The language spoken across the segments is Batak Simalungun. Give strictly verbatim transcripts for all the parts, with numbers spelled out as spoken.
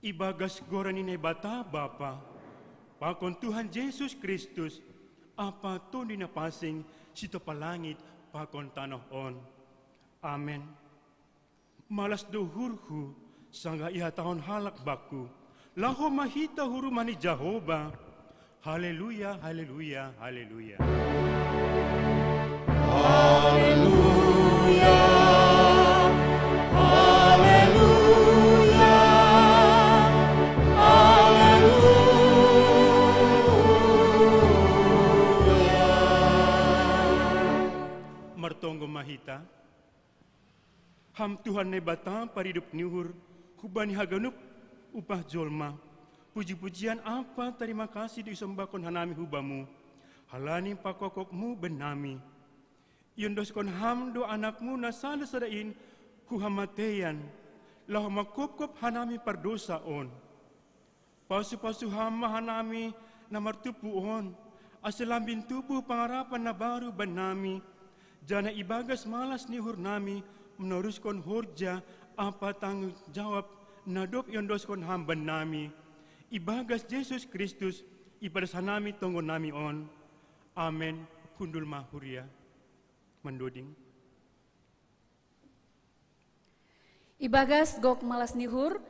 Ibagas goran ni Naibata Bapa, pakon Tuhan Jesus Kristus, Ama Tonduy Napasing, sitopa langit pakon tanoh on. Amen. Malas do uhurhu, sanggah ihatahon halak bangku: Laho ma hita uruman ni Jahowa. Haleluya, haleluya, haleluya. Haleluya, haleluya, haleluya. Martonggo ma hita. Ham Tuhan Naibata, paridop ni uhur hubani haganup upah jolma, puji-pujian ampa tarima kasih do isombahkon hanami hu Bamu, halani pakokhopmu bannami. Iondoskon Ham do Anakmu na sada-sada in hu hamateian, laho manghophop hanami pardousa on. Pasu-pasu Ham ma hanami na martumpu on, ase lambin tubuh pangarapan na baru bannami, janah ibagas malas ni uhurnami manaruskon horja ampa tanggung jawab na dob iondoskon Ham bannami. Ibagas Jesus Kristus, ipadas hanami tonggonnami on. Amen. Hundul ma huria mandoding. Ibagas gok malas ni uhur,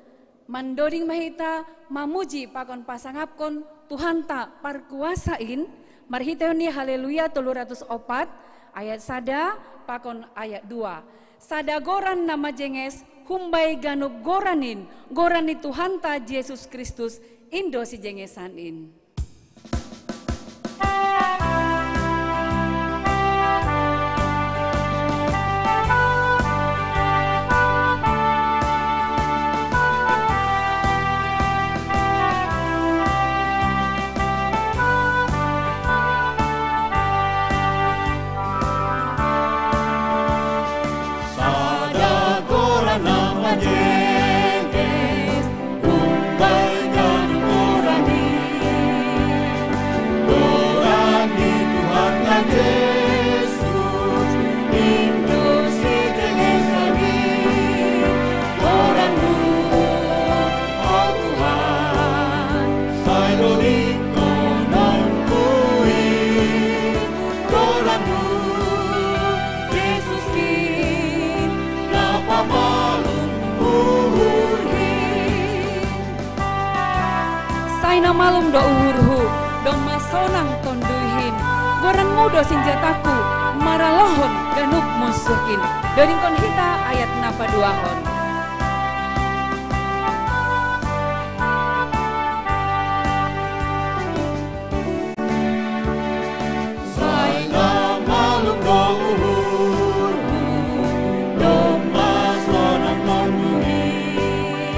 mandoding ma hita mamuji pakon pasangapkon Tuhanta parkuasa in, marhitehon ni Haleluya tolu ratus opat, ayat sada pakon ayat dua. Sada goran na majenges humbei ganup goran in, goran ni Tuhanta Jesus Kristus, in do sijengesan in. Sada goran na majenges, humbei ganup goran in, goran ni Tuhanta Jesus, in do sijengesan in. Goran-Mu, o Tuhan, sai doding tonanku in. Goran-Mu, Jesus, in na pamalum uhurhi. Sai na malum do uhurhu, domma sonang tonduyhin. Goran-Mu do sinjataku maralohon ganup munsuhkin. Dodingkon hita ayat na paduahon. Sai na malum do uhurhu, domma sonang tonduyhin.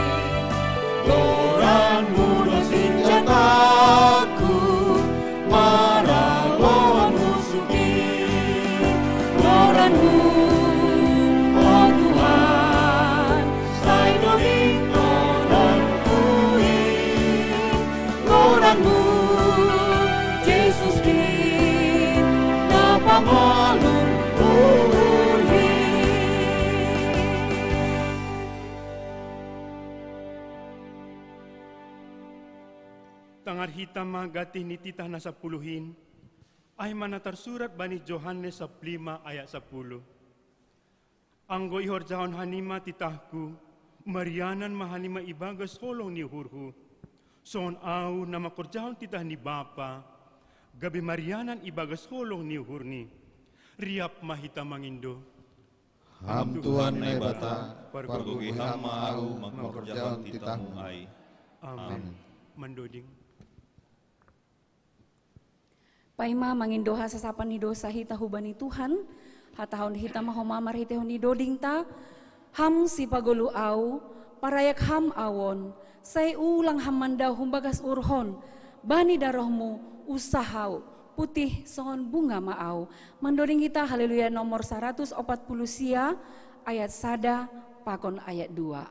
Goran-Mu do sinjataku maralohon munsuhkin. Goran-Mu, o Tuhan, sai doding tonanku in. Goran-Mu, Jesus, in na pamalum uhurhi. Tangar hita ma gantih ni titah na sapuluh in, ai ma na tarsurat bani Johannes saplima ayat sapuluh. Anggo ihorjahon hanima titahku, marianan ma hanima ibagas holong ni uhurhu. Songon Ahu na mangkorjahon titah ni Bapa, gabe marianan ibagas holong ni uhurni. Riap ma hita mangindo. Ham Tuhan Naibata, pargogohi Ham ma ahu mangkorjahon titah-Mu ai. Amen. Amen. Mandoding. Paima mangindo hasasapan ni dousa hita hubani Tuhan, hatahon hita ma homa marhitehon ni dodingta: Ham sipagoluh ahu, parayak Ham ahu on, sai ulang Ham mandao humbagas uhurhon, bani daroh-Mu usah ahu, putih songon bunga ma ahu. Mandoding hita Haleluya nomor saratus opat puluh sia, ayat sada pakon ayat dua.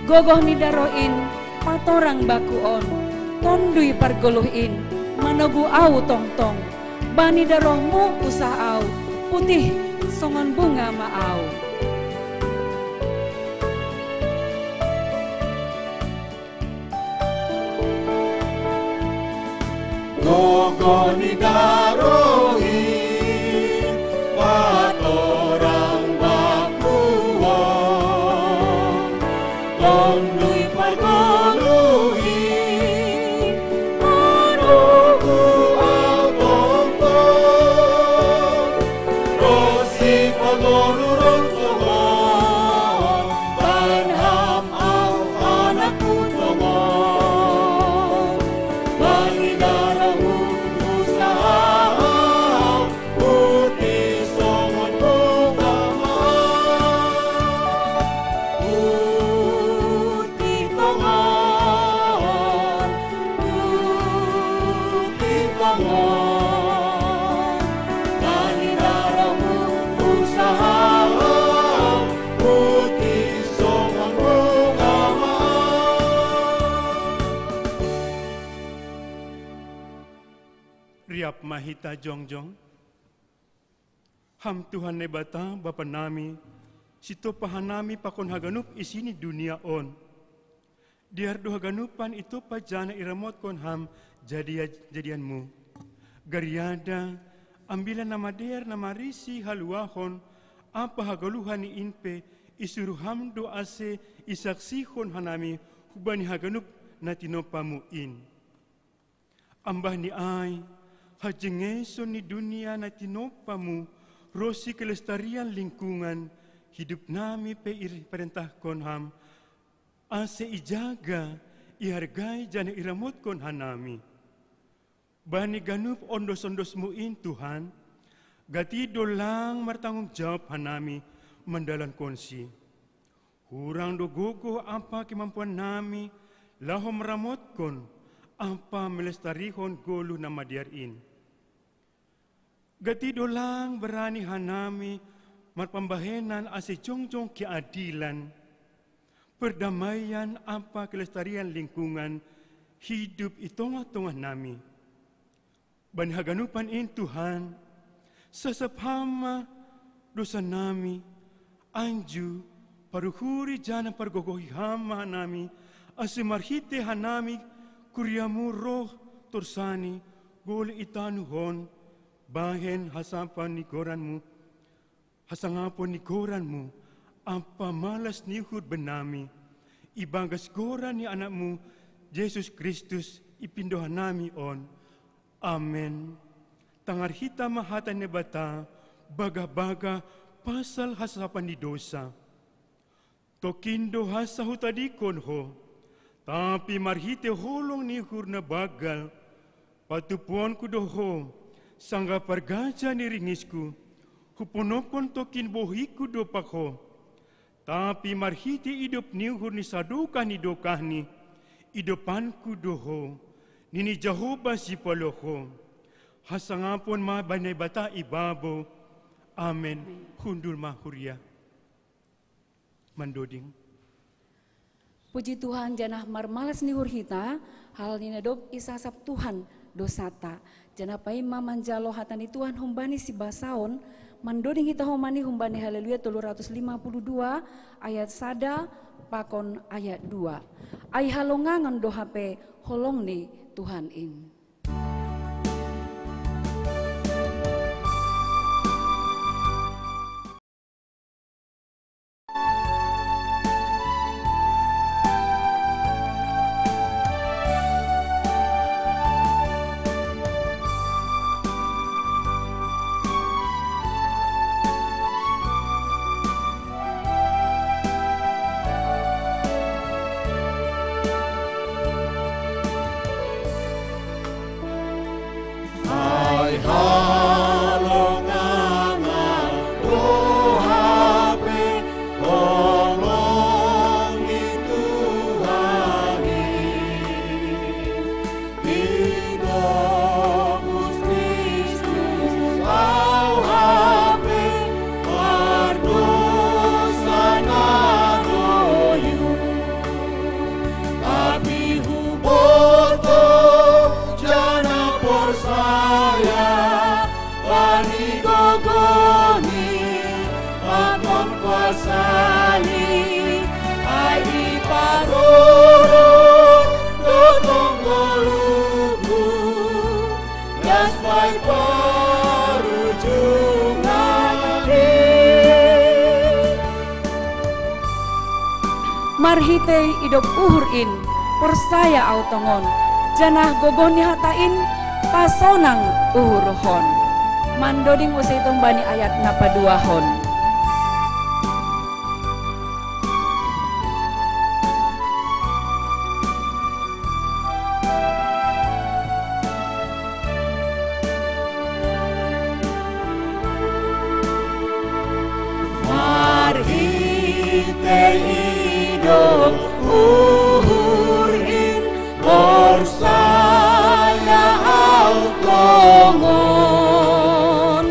Gogoh ni daroh in, patorang baku on, tondui pargoluh in, manogu au tongtong, bani darohmu usah au, putih songon bunga ma au. Gogoh ni daroh in, patorang baku on, tondui pargoluh in, manogu au tongtong, ro sipargoluh ro tongon, bahen Ham au anakku tongon, bani darohmu usah au, putih songon bunga ma au. Putih tongon, putih tongon, bani darohmu usah au, putih songon bunga ma au. Riap ma hita jongjong. Ham Tuhan Naibata, Bapa nami, sitompa hanami pakon haganup isi ni dunia on. Dear do haganupan itompa janah iramotkon Ham jadi-, jadianmu. Gariada, ambilan na madear na marisi haluahon ampa hagoluhan ni in pe, isuruh Ham do ase isaksihon hanami hubani haganup na tinompamu in. Ambah ni ai, hajengeson ni dunia na tinompamu, ronsi kelestarian lingkungan, hidup nami pe iparentahkon Ham, ase ijaga, ihargai janah iramotkon hanami. Bani ganup ondos-ondosmu in Tuhan, gati do lang martanggung jawab hanami mandalankonsi. Hurang do gogoh ampa kemampuan nami laho maramotkon ampa melestarihon goluh na madear in. Gati do lang barani hanami marpambahenan ase jongjong keadilan, perdamaian ampa kelestarian lingkungan hidup i tongah-tongah nami. Bani haganupan in Tuhan, sasap Ham ma dosa nami, anju, paruhuri janah pargogohi Ham ma hanami, ase marhite hanami kuriamu roh torsani, goluh i tanoh on, bahen hasapan ni goranmu, hasangapon ni goranmu, ampa malas ni uhur bennami, ibagas goran ni Anakmu, Jesus Kristus, ipindo hanami on. Amen. Tangar hita ma hata ni Naibata, bagah-bagah pasal hasapan ni dosa. Tongkin do hansa hutadingkon Ho, tapi marhite holong ni uhur na banggal, patupuonku do Ho, sanggah pargaja ni ringisku, huponomkon tongkin bohingku dompak Ho, tapi marhite idop ni uhur ni sadokah ni dokahni, idopanku do Ho, nini Jahowa sipaloho. Hasangapon ma bani Naibata i babou. Amen. Hundul ma huria. Mandoding. Puji Tuhan, janah marmalas ni uhur hita, halani na dob isasap Tuhan dosanta. Janah paima manjalo hata ni Tuhan humbani sibasaon, mandoding hita homani humbani Haleluya tolu ratus lima puluh dua ayat sada pakon ayat dua. Ai halongangan do hape holong ni Tuhan in. Bani gogoNi, pakon kuasaNi, ai iparoro totong ngoluku, jas bai parujungan in. Marhitei idop uhur in, porsaya au tongon, janah gogoh ni hata in pasonang uhurhon. Mandoding use itung bani ayat na paduahon. Marhitei idop uhur in, porsaya au tongon,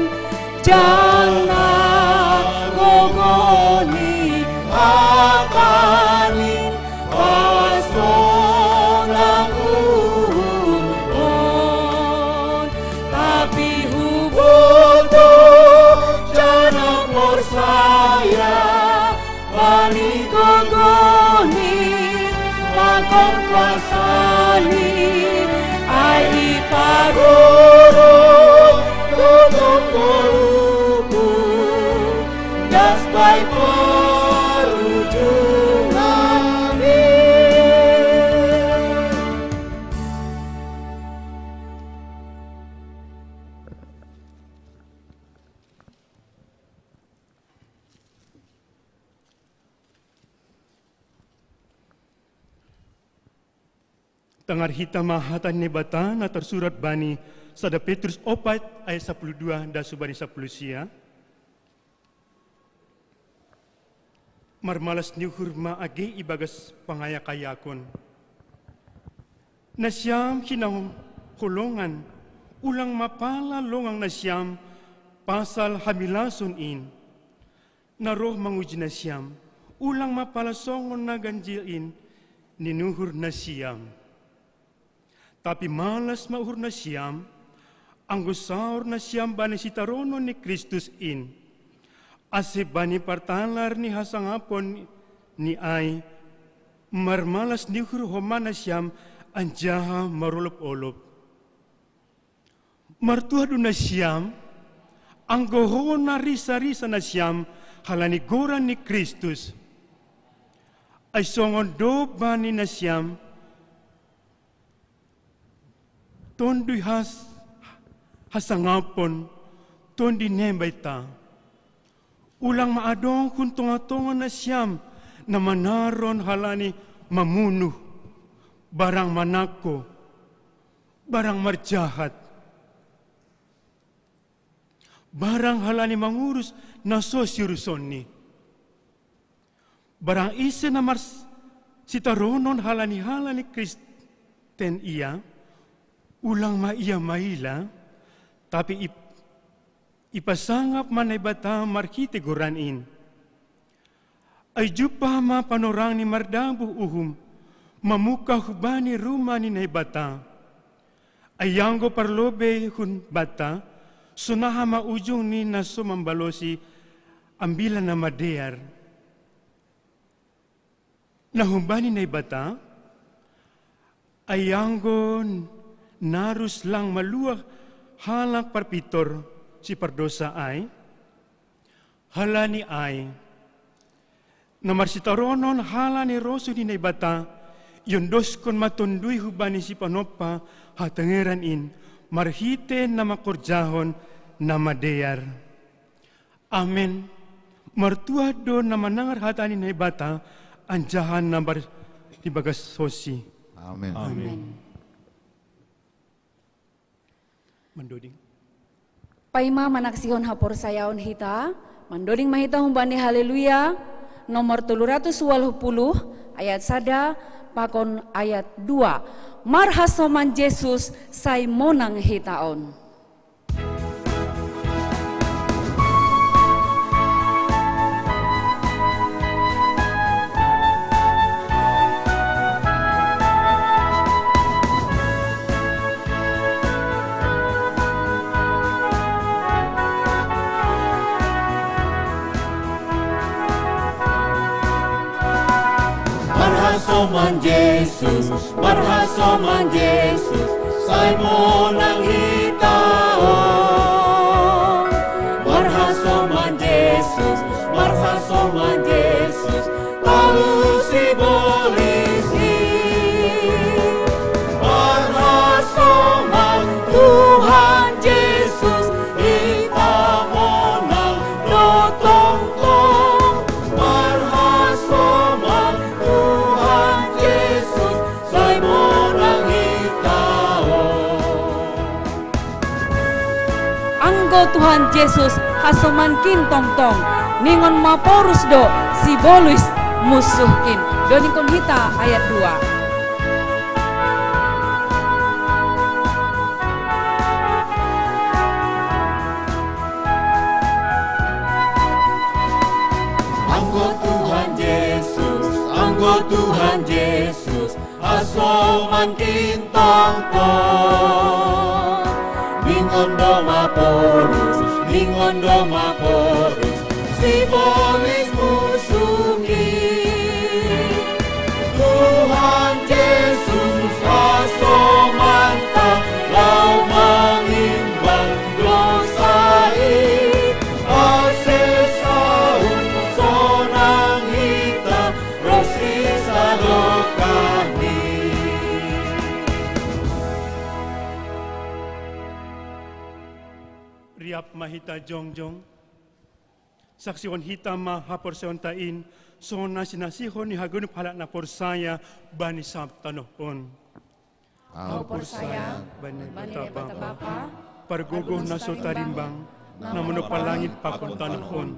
janah gogoh ni hata in pasonang uhurhon. Tapi hubotoh janah porsaya bani gogohNi, pakon kuasaNi, ai iparoro totong ngoluku, jas bai parujungan in. Tangar hita ma hata ni Naibata na tarsurat bani sada Petrus opat ayat sapuluh dua das hubani sapuluh sia. Marmalas ni uhur ma age ibagas pangayakayakon. Nasiam hinaholongan, ulang ma pala longang nasiam pasal hamilason in. Na roh manguji nasiam, ulang ma pala songon na ganjil in ninuhur nasiam. Tapi malas ma uhur nasiam, anggo saor nasiam bani sitaronon ni Kristus in, ase bani partalar ni hasangapon ni ai, marmalas ni uhur homa nasiam anjaha marolop-olop. Martuah do nasiam, anggo hona risa-risa nasiam halani goran ni Kristus. Ai songon do bani nasiam, Tonduy has-, hasangapon, Tonduy Naibata. Ulang ma adong hun tonga-tonga nasiam na manaron halani mamunuh, barang manangko, barang marjahat, barang halani mangurus na so siurusonni. Barang ise na mars-, sitaronon halani, halani Kristen ia, ulang ma ia maila, tapi ip-, ipasangap ma Naibata marhitei goran in. Ai jumpah ma panorangni mardambuh uhum, mamungkah hubani rumah ni Naibata. Ai anggo parlobei hun banta, sonaha ma ujung ni na so mambalosi Ambilan Namadear. Na humbani Naibata, ai anggo narus lang maluah halak parpintor sipardosa ai, halani ai, na marsitaronon halani rosuh ni Naibata, iondoskon ma Tonduy hubani sipanompa hatengeran in, marhitei na mangkorjahon Namadear. Amen. Martuah do na manangar hata ni Naibata, anjaha na mar-, di bagas sosi. Amen. Amen. Mandoding. Paima manaksihon haporsayaon hita, mandoding ma hita humbani Haleluya, nomor tolu ratus waluh puluh, ayat sada pakon ayat dua. Marhasoman Jesus sai monang hita on. Soman Jesus, marhasoman Jesus, sai monang hita on. Marhasoman Jesus, marhasoman Jesus, talu sibolis i. Marhasoman Tuhan Jesus, hita monang do tongtong. Marhasoman Tuhan Jesus, sai monang hita on. Anggo Tuhan Jesus hasoman kin tongtong, ningon maporus do sibolis musuh kin. Doningkon hita ayat dua. Anggo Tuhan Jesus, anggo Tuhan Jesus, hasoman kin tongtong. Ningon do maporus, ningon do maporus, sibolis musuh kin. Tuhan Jesus, hasomanta laho mangimbang dosa i, ase saut sonang hita ro sisadokahni. Riap ma hita jongjong. Saksihon hita ma haporsayaonta in, songon na sinasihon ni haganup halak na porsaya bani sab tanoh on. Ahu porsaya bani Naibata Bapa, Pargogoh na so tarimbang, na manompa langit pakon tanoh on.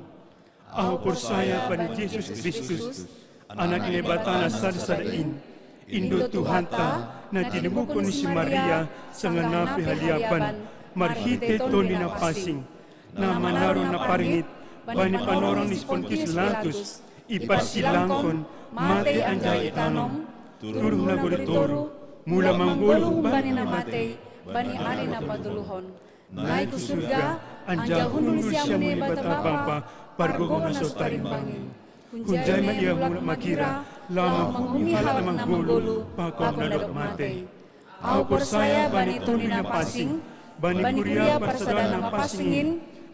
Ahu porsaya bani Jesus Kristus, Anak ni Naibata na sada-sada in, Indo Tuhanta, na tinubuhon ni si Maria sian na pihaliapan, marhite Tondi Napansing, na manaron na parngit bani panorang ni si Pontius Pilatus, iparsilangkon, mate anjaha itanom, turus na gori toru, mula manggoluh humbani na matei, bani ari na patoluhon. Naik tu surga, anjaha hundul sian muna Naibata Bapa, Pargogoh na so tarimbang i. Hunjai ma ia mulak magira, laho manghubungi halak na manggoluh, pakon na dob matei. Ahu porsaya bani Tondi Napansing, bani kuria parsadaan na pansing in,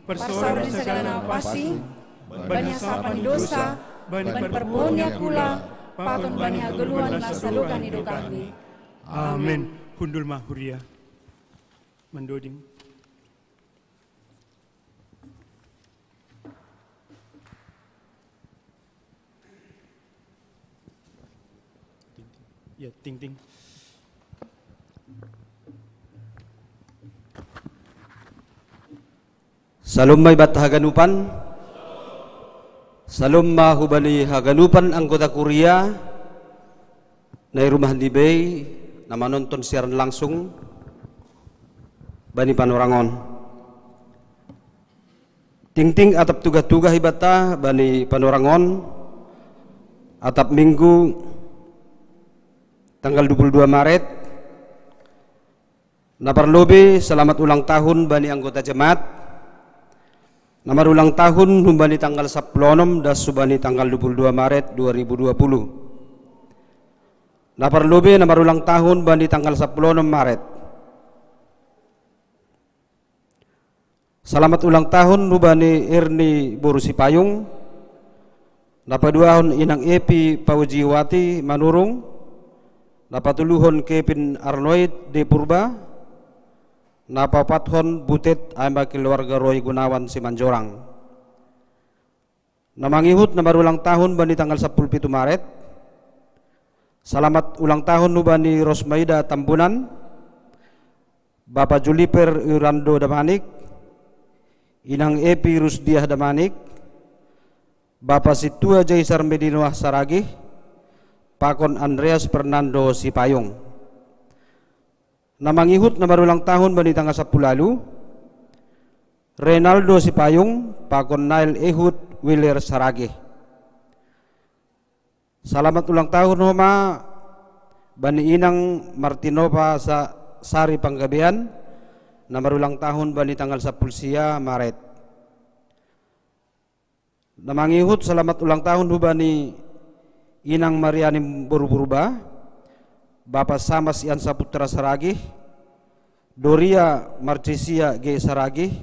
parsaoran ni sagala na pansing, bani hasahapan ni dosa, bani parpuhoon ni angkula, pakon bani hagoluhan na sadokah ni dokahni. Amen. Hundul ma huria. Mandoding. Ya, tingting. Syalom ma ibanta haganupan. Syalom ma hubani haganupan anggota kuria na i rumah ni bei, na manonton siaran langsung bani panorang on. Tingting atap tugah-tugah ibanta bani panorang on, atap Minggu tanggal dua puluh dua Maret. Na parlobei selamat ulang tahun bani anggota jemaat na marulang tahun, humbani tanggal sampulu onom das hubani tanggal dua puluh dua Maret dua ribu dua puluh. Na parlobei na marulang tahun bani tanggal sampulu onom Maret. Selamat ulang tahun hubani Erni boru Sipayung, na paduahon inang Epi Paujiwati Manurung, na patoluhon Kevin Arnoid de Purba, na paopathon Butet ai ma keluarga Roy Gunawan Simanjorang. Na mangihut na marulang tahun bani tanggal sampulu pitu Maret. Selamat ulang tahun hubani Rosmaida Tambunan, Bapa Juliper Yurando Damanik, Inang Epi Rusdiah Damanik, Bapa Sintua Jaisar Medinoah Saragih, pakon Andreas Fernando Sipayung. Na mangihut na marulang tahun bani tanggal sampulu ualu, Renaldo Sipayung, pakon Nael Ehud Wiler Saragih. Selamat ulang tahun ho ma bani inang Martinova Sa-, Sari Panggabean, na marulang tahun bani tanggal sampulu sia Maret. Na mangihut selamat ulang tahun hubani Inang Mariani Boru Purba, Bapa Samas Ian Saputra Saragih, Doria Marcisia G Saragih,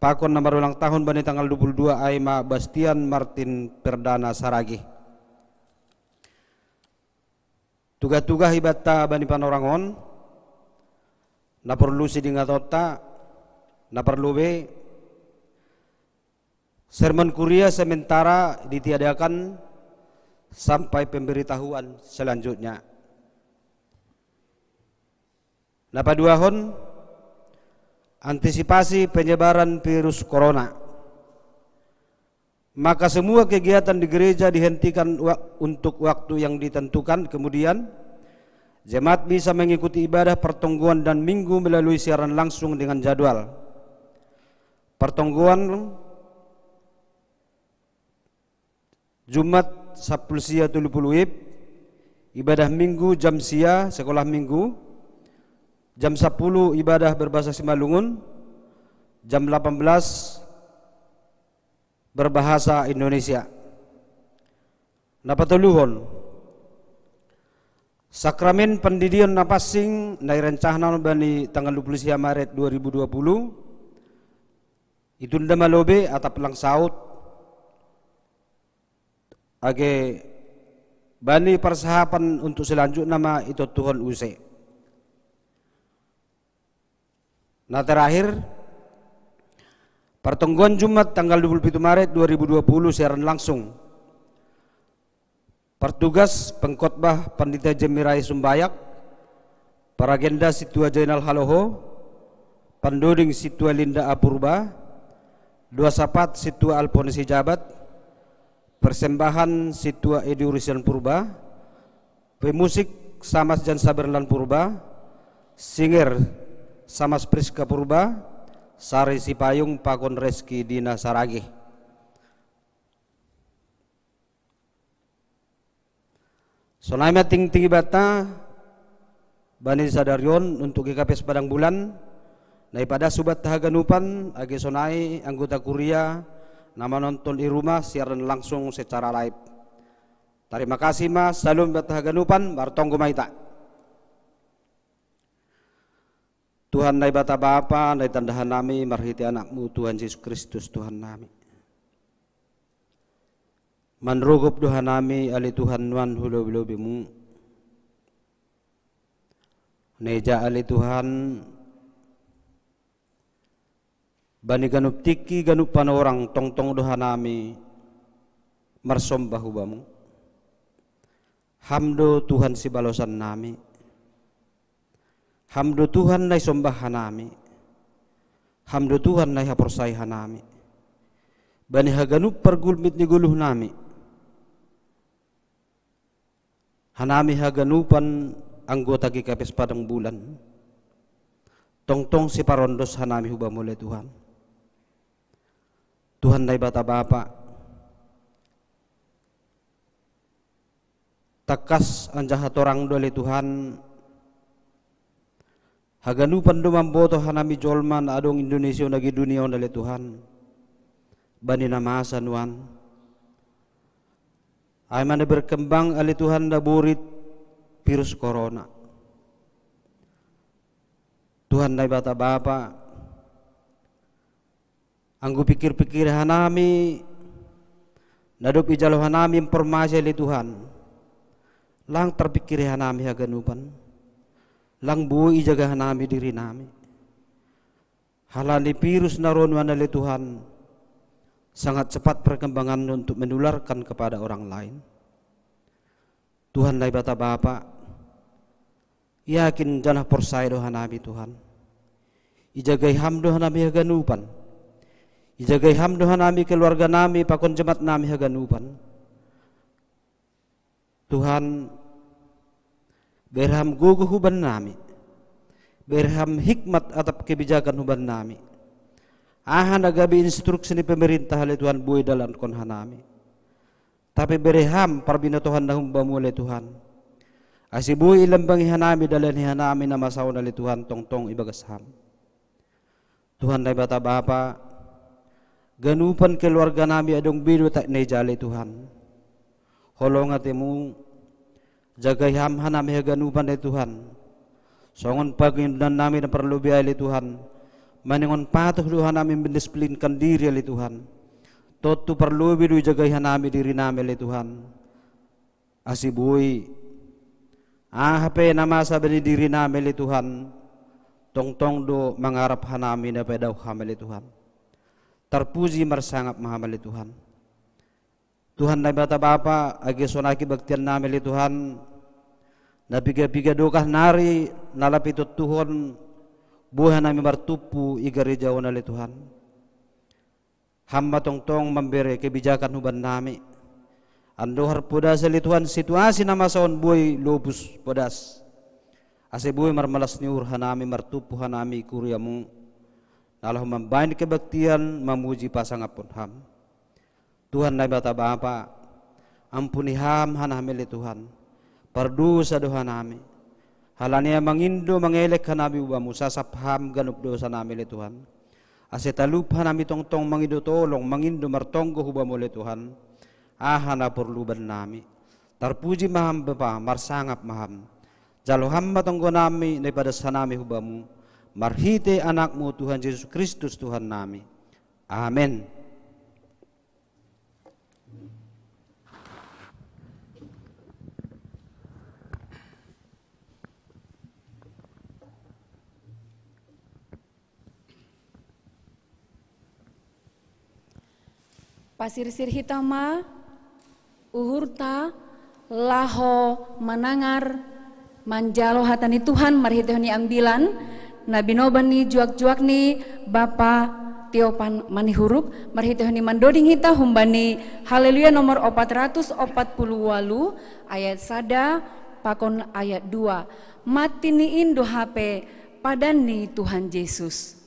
pakon na marulang tahun bani tanggal dua puluh dua ai ma Bastian Martin Perdana Saragih. Tugah-tugah ibanta bani panorangon, na porlu sidingatonta, na porlu be, sermon kuria sementara ditiadakan sampai pemberitahuan selanjutnya. Na paduahon, antisipasi penyebaran virus corona. Maka semua kegiatan di gereja dihentikan wa- untuk waktu yang ditentukan. Kemudian, jemaat bisa mengikuti ibadah pertonggoan dan minggu melalui siaran langsung dengan jadwal. Pertonggoan Jumat sapuluh sia tolu puluh wib, ibadah minggu jam sia sekolah minggu, jam sepuluh ibadah berbahasa Simalungun, jam delapan belas berbahasa Indonesia. Na patoluhon, sakramen pandidion na pansing na irencanaon bani tanggal dua puluh sia Maret dua ribu dua puluh, itunda ma lobei atap lang saut, age bani parsahapan untuk selanjutna ma itontuhon use. Na terakhir, pertonggoan Jumat tanggal dua puluh pitu Maret dua ribu dua puluh siaran langsung. Partugas pengkhotbah Pandita Jemirai Sumbayak, paragenda Sintua Jainal Haloho, pandoding Sintua Linda A Purba, dua sapat Sintua Alphonse Jabat, persembahan Sintua Edi Urisian Purba, pemusik Samas Jan Saberlan Purba, singer Samas Priska Purba, Sari Sipayung pakon Reski Dina Saragih. Sonai ma tingting ibanta bani sadari on untuk G K P S Padang Bulan, na ipadas hubanta haganupan, age sonai anggota kuria na manonton i rumah siaran langsung secara live. Tarima kasih ma, syalom banta haganupan, martonggo ma hita. Tuhan Naibata Bapa, na itanda hanami marhitei Anakmu Tuhan Jesus Kristus Tuhannami. Manrogop do hanami ale Tuhan nuan hu lobi-lobimu. Na ija ale Tuhan, bani ganup tingki ganup panorang tongtong do hanami marsomba hu Bamu. Ham do Tuhan sibalosannami. Ham do Tuhan na isombah hanami. Ham do Tuhan na ihaporsai hanami. Bani haganup pargulmit ni goluhnami, hanami haganupan anggota G K P S Padang Bulan, tongtong siparondos hanami hu Bamu ale Tuhan. Tuhan Naibata Bapa, tangkas anjaha torang do ale Tuhan, haganupan do mamboto hanami jolma na adong Indonesia on age dunia on ale Tuhan, bani na masa nuan. Ai ma na berkembang ale Tuhan na borit virus corona. Tuhan Naibata Bapa, anggo pikir-pikir hanami, na dob ijalo hanami informasi ale Tuhan, lang tarpikiri hanami haganupan, lang boi ijaga hanami dirinami. Halani virus na ro nuan ale Tuhan, sangat cepat perkembangannya untuk menularkan kepada orang lain. Tuhan Naibata Bapa, yakin janah porsaya do hanami Tuhan. Ijagai Ham do hanami haganupan. Ijagai Ham do hanami keluarganami pakon jemaatnami haganupan. Tuhan, bere Ham gogo hubannami. Bere Ham hikmat atap kebijakan hubannami. Aha na gabe instruksi ni pemerintah ale Tuhan boi dalankon hanami. Tapi bere Ham parbinotohan na humbamu ale Tuhan. Ase boi ilambangi hanami dalan ni hanami na masa on ale Tuhan tongtong ibagas Ham. Tuhan Naibata Bapa, ganupan keluarganami adong be do tak na ija ale Tuhan. Holong atemu, jagai Ham hanami haganupan ale Tuhan. Songon pangidoan nami na parlobei ale Tuhan, maningon patuh do hanami mendisplinkan diri ale Tuhan. Tontu parlobei do ijagai hanami diri nami ale Tuhan. Ase boi aha pe na masa bani diri nami ale Tuhan, tongtong do mangarap hanami na paidao Ham ale Tuhan. Tarpuji marsangap ma Ham ale Tuhan. Tuhan Naibata Bapa, age songon kebaktian nami ale Tuhan, na piga-piga dokah nari na lape tontuhon boi hanami martumpu i gareja on ale Tuhan. Ham ma tongtong mambere kebijakan huban nami. Andohar podas ale Tuhan situasi na masa on boi lopus podas. Ase boi marmalas ni uhur hanami martumpu hanami i kuriamu, na laho mambahen kebaktian mamuji pasangaphon Ham. Tuhan Naibata Bapa, ampuni Ham hanami ale Tuhan. Pardosa do hanami. Halani ai mangindo mangelek hanami hubamu sasap Ham ganup dosa nami ale Tuhan. Ase talup hanami tongtong mangido tolong mangindo martonggo hubamu ale Tuhan. Aha na porlu bannami. Tarpuji ma Ham Bapa, marsangap ma Ham. Jalo Ham ma tonggo nami na ipadas hanami hubamu. Marhite Anakmu Tuhan Jesus Kristus Tuhan nami. Amen. Pasirsir hita ma uhurta laho manangar manjalo hata ni Tuhan marhitehon ni ambilan na binoban ni juak-juak ni Bapa Tiopan Manihuruk, marhitehon ni mandoding hita humbani Haleluya nomor opat ratus opat puluh walu ayat sada pakon ayat dua. Mati ni in do hape padan ni Tuhan Jesus.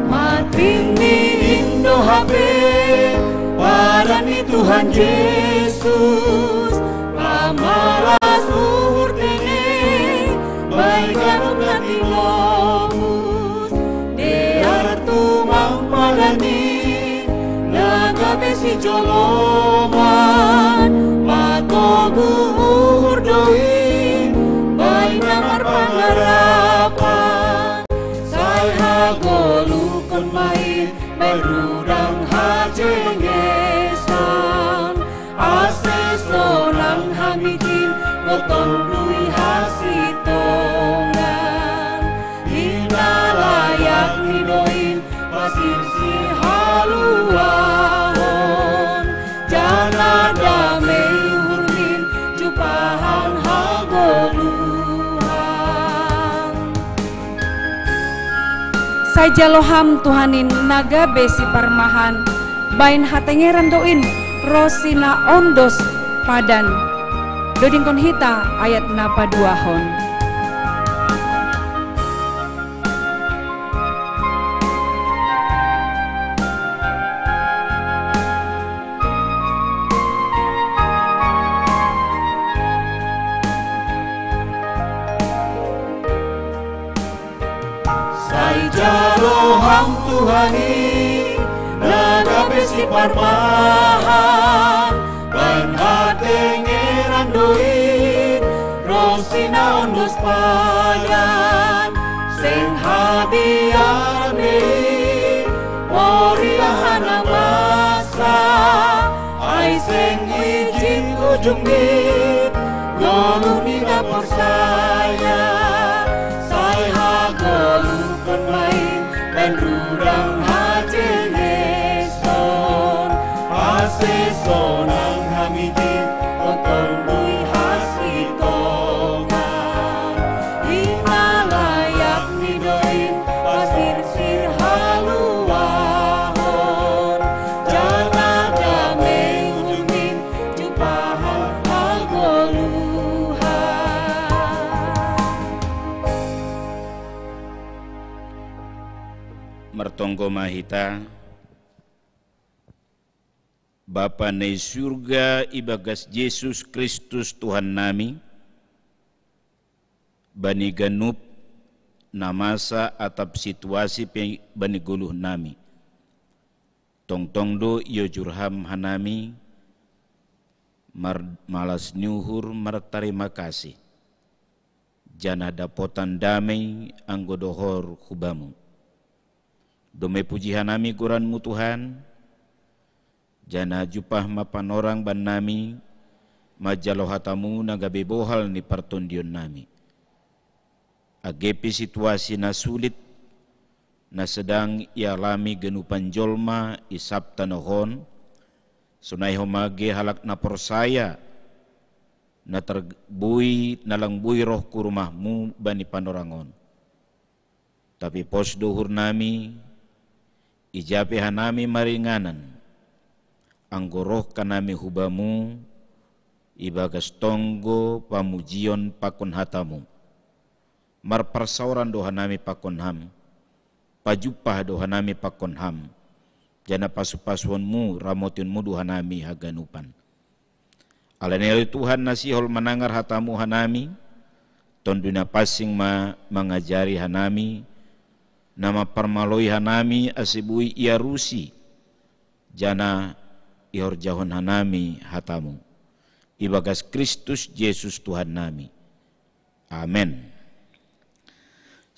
Mati ni in do hape padan ni Tuhan Jesus, pamalas uhur tene baen ganup na tinobus. Dear tumang padan i na gabe sijoloman, matogu uhur do i baen na marpangarapan. Sai hagoluphon ma i baen rudang hajengesan, ase sonang hami tin dohot Tonduy Hasitongan. I na layak ni do in pasirsir haluaon, jala damei uhur ni in jumpahon hagoluhan. Sai jalo Ham Tuhan in na gabe siparmahan, baen hatengeran do in ronsi na ondos padan. Dodingkon hita ayat na paduahon. Sai jalo Ham Tuhan i na gabe siparmahan, baen hatengeran do in ronsi na ondos padan. Seng habiaran be i, moriah na masa, ai seng ijin ujung ni goluh ni na porsaya. Sai hagoluphon ma i baen rudang hajengesan, ase sonang hami tin dohot Tonduy Hasitongan. I na layak ni do in pasirsir haluaon, jala Martonggo ma hita. Bapa na i surga, ibagas Jesus Kristus Tuhan nami, bani ganup na masa atap situasi pe bani goluh nami, tongtong do iojur Ham hanami mar-, malas ni uhur martarima kasih, janah dapotan damei anggo dohor hu Bamu. Domei puji hanami goran-Mu, Tuhan, janah jumpah ma panorang bannami manjalo hata-Mu na gabe bohal ni partondionnami. Age pe situasi na sulit na sedang ialami ganupan jolma i sab tanoh on, sonai homa age halak na porsaya, na terbui, na lang bui roh hu rumah-Mu bani panorang on. Tapi pos do uhurnami, ija pe hanami maringanan, anggo roh hanami hu Bamu, ibagas tonggo pamujion pakon hata-Mu. Marparsaoran do hanami pakon Ham, pajumpah do hanami pakon Ham, janah pasu-pasuon-Mu, ramotion-Mu do hanami haganupan. Alani ale Tuhan na sihol manangar hata-Mu hanami, Tonduy Napansing ma mangajari hanami, na mamparmaloi hanami ase boi iarusi, janah ihorjahon hanami hata-Mu. Ibagas Kristus Jesus Tuhan nami. Amen.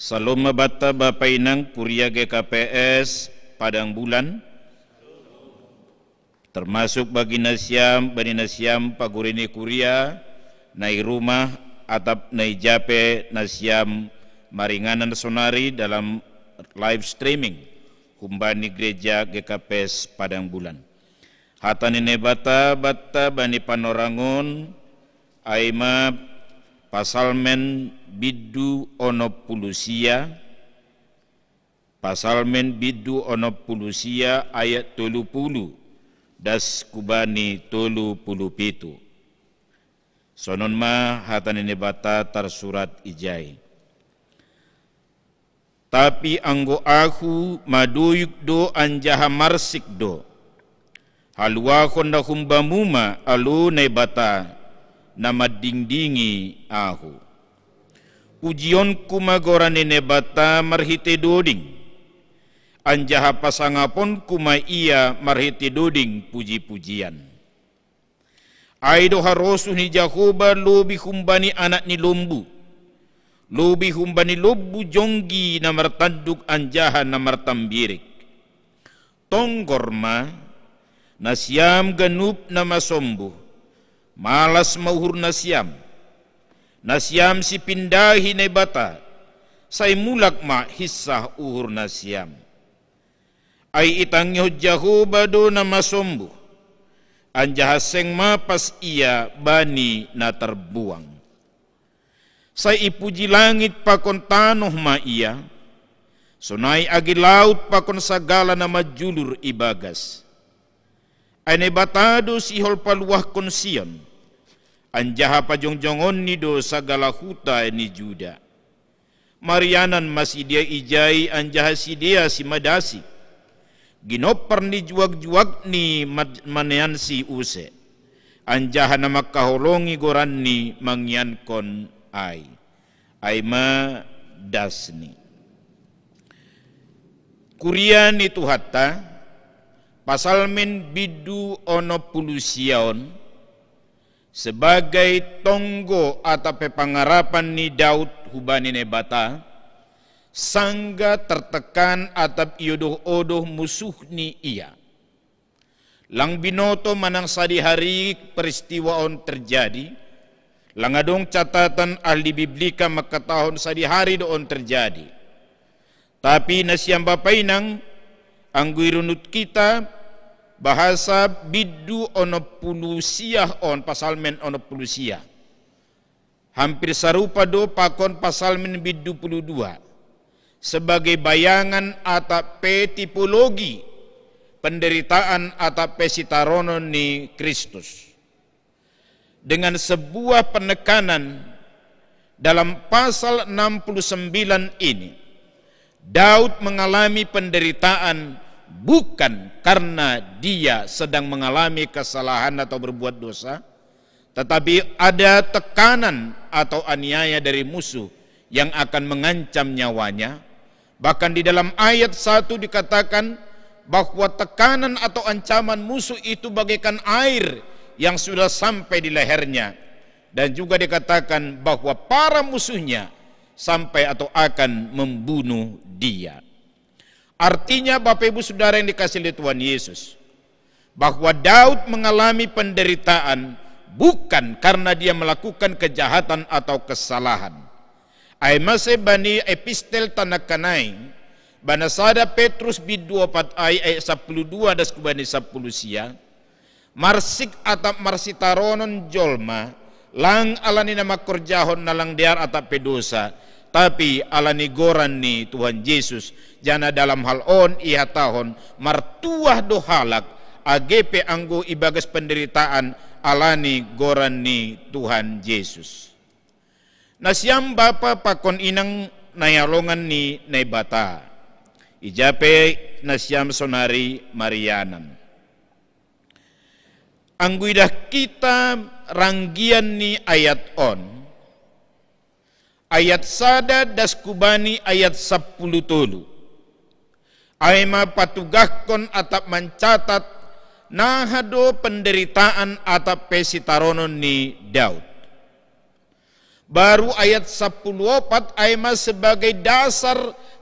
Salom ma banta Bapa Inang Kuria G K P S Padang Bulan, termasuk bagi nasiam, bani nasiam pagori ni kuria, na i rumah, atap na ija pe nasiam maringanan sonari dalam live streaming humbani gereja G K P S Padang Bulan. Hata ni Naibata banta bani panorang on, ai ma Pasalmen bindu onom pulu sia, Pasalmen bindu onom pulu sia ayat tolu pulu, das hubani tolu pulu pitu. Sonon ma hata ni Naibata tarsurat ijai. Tapi anggo ahu maduyuk do anjaha marsik do. Haluahon na humbamu ma alo Naibata na mandingdingi ahu. Pujionku ma goran ni Naibata marhitei doding, anjaha pasangaponku ma ia marhitei doding puji-pujian. Ai do harosuh ni Jahowa lobih humbani anak ni lombu, lobih humbani lombu jonggi na martanduk anjaha na martambirik. Tonggor ma, nasiam ganup na masombuh, malas ma uhur nasiam. Nasiam sipindahi Naibata, sai mulak ma hinsah uhur nasiam. Ai itangihon Jahowa do na masombuh, anjaha seng mapas ia bani na tarbuang. Sai ipuji langit pakon tanoh ma ia, sonai age laut pakon sagala na manjulur i bagas. Ai Naibata do sihol paluahkon Sion, anjaha pajongjongonni do sagala huta ni Juda. Marianan ma sidea ijai anjaha sidea simadasi. Ginompar ni juak-juakni ma-, maneansi use, anjaha na mangkaholongi goranni mangiankon ai. Ai ma dasni. Kuria ni Tuhanta, Pasalmen bindu onom pulu sia on, sebagai tonggo atap pe pangarapan ni Daud hubani Naibata, sanggah tertekan atap iodoh-odoh musuhni ia. Lang binoto manang sadihari peristiwa on terjadi, lang adong catatan ahli Biblika mangkatahon sadihari do on terjadi. Tapi nasiam bapa inang, anggo irunut kita, bahasa bindu onom pulu sia on, Pasalmen onom pulu sia, hampir sarupa do pakon Pasalmen bindu pulu dua, sebagai bayangan atap pe tipologi penderitaan atap pe sitaronon ni Kristus. Dengan sebuah penekanan dalam pasal enam puluh sembilan ini, Daud mengalami penderitaan bukan karena dia sedang mengalami kesalahan atau berbuat dosa, tetapi ada tekanan atau aniaya dari musuh yang akan mengancam nyawanya. Bahkan di dalam ayat satu dikatakan bahwa tekanan atau ancaman musuh itu bagaikan air yang sudah sampai di lehernya. Dan juga dikatakan bahwa para musuhnya sampai atau akan membunuh dia. Artinya, Bapak Ibu Saudara yang dikasihi Tuhan Yesus, bahwa Daud mengalami penderitaan bukan karena dia melakukan kejahatan atau kesalahan. Ai mase bani epistel tanakanai, bana sada Petrus bid dua pat ai ayat sepuluh dua das kubani sepuluh sia, marsik atap marsitaronon jolma, lang alani na makorjahon na lang dear atap pe dosa, tapi alani goran ni Tuhan Yesus, jana dalam hal on ihatahon martuah do halak, age pe anggo ibagas penderitaan alani goran ni Tuhan Yesus. Nasiam bapa pakon inang na ialongan ni Naibata, ija pe nasiam sonari marianan. Anggo idah kita ranggian ni ayat on, ayat sada das kubani ayat sepuluh tolu. Ai ma patugahkon atap mancatat naha do penderitaan atap pe sitaronon ni Daud. Baru ayat sepuluh opat ai ma sebagai dasar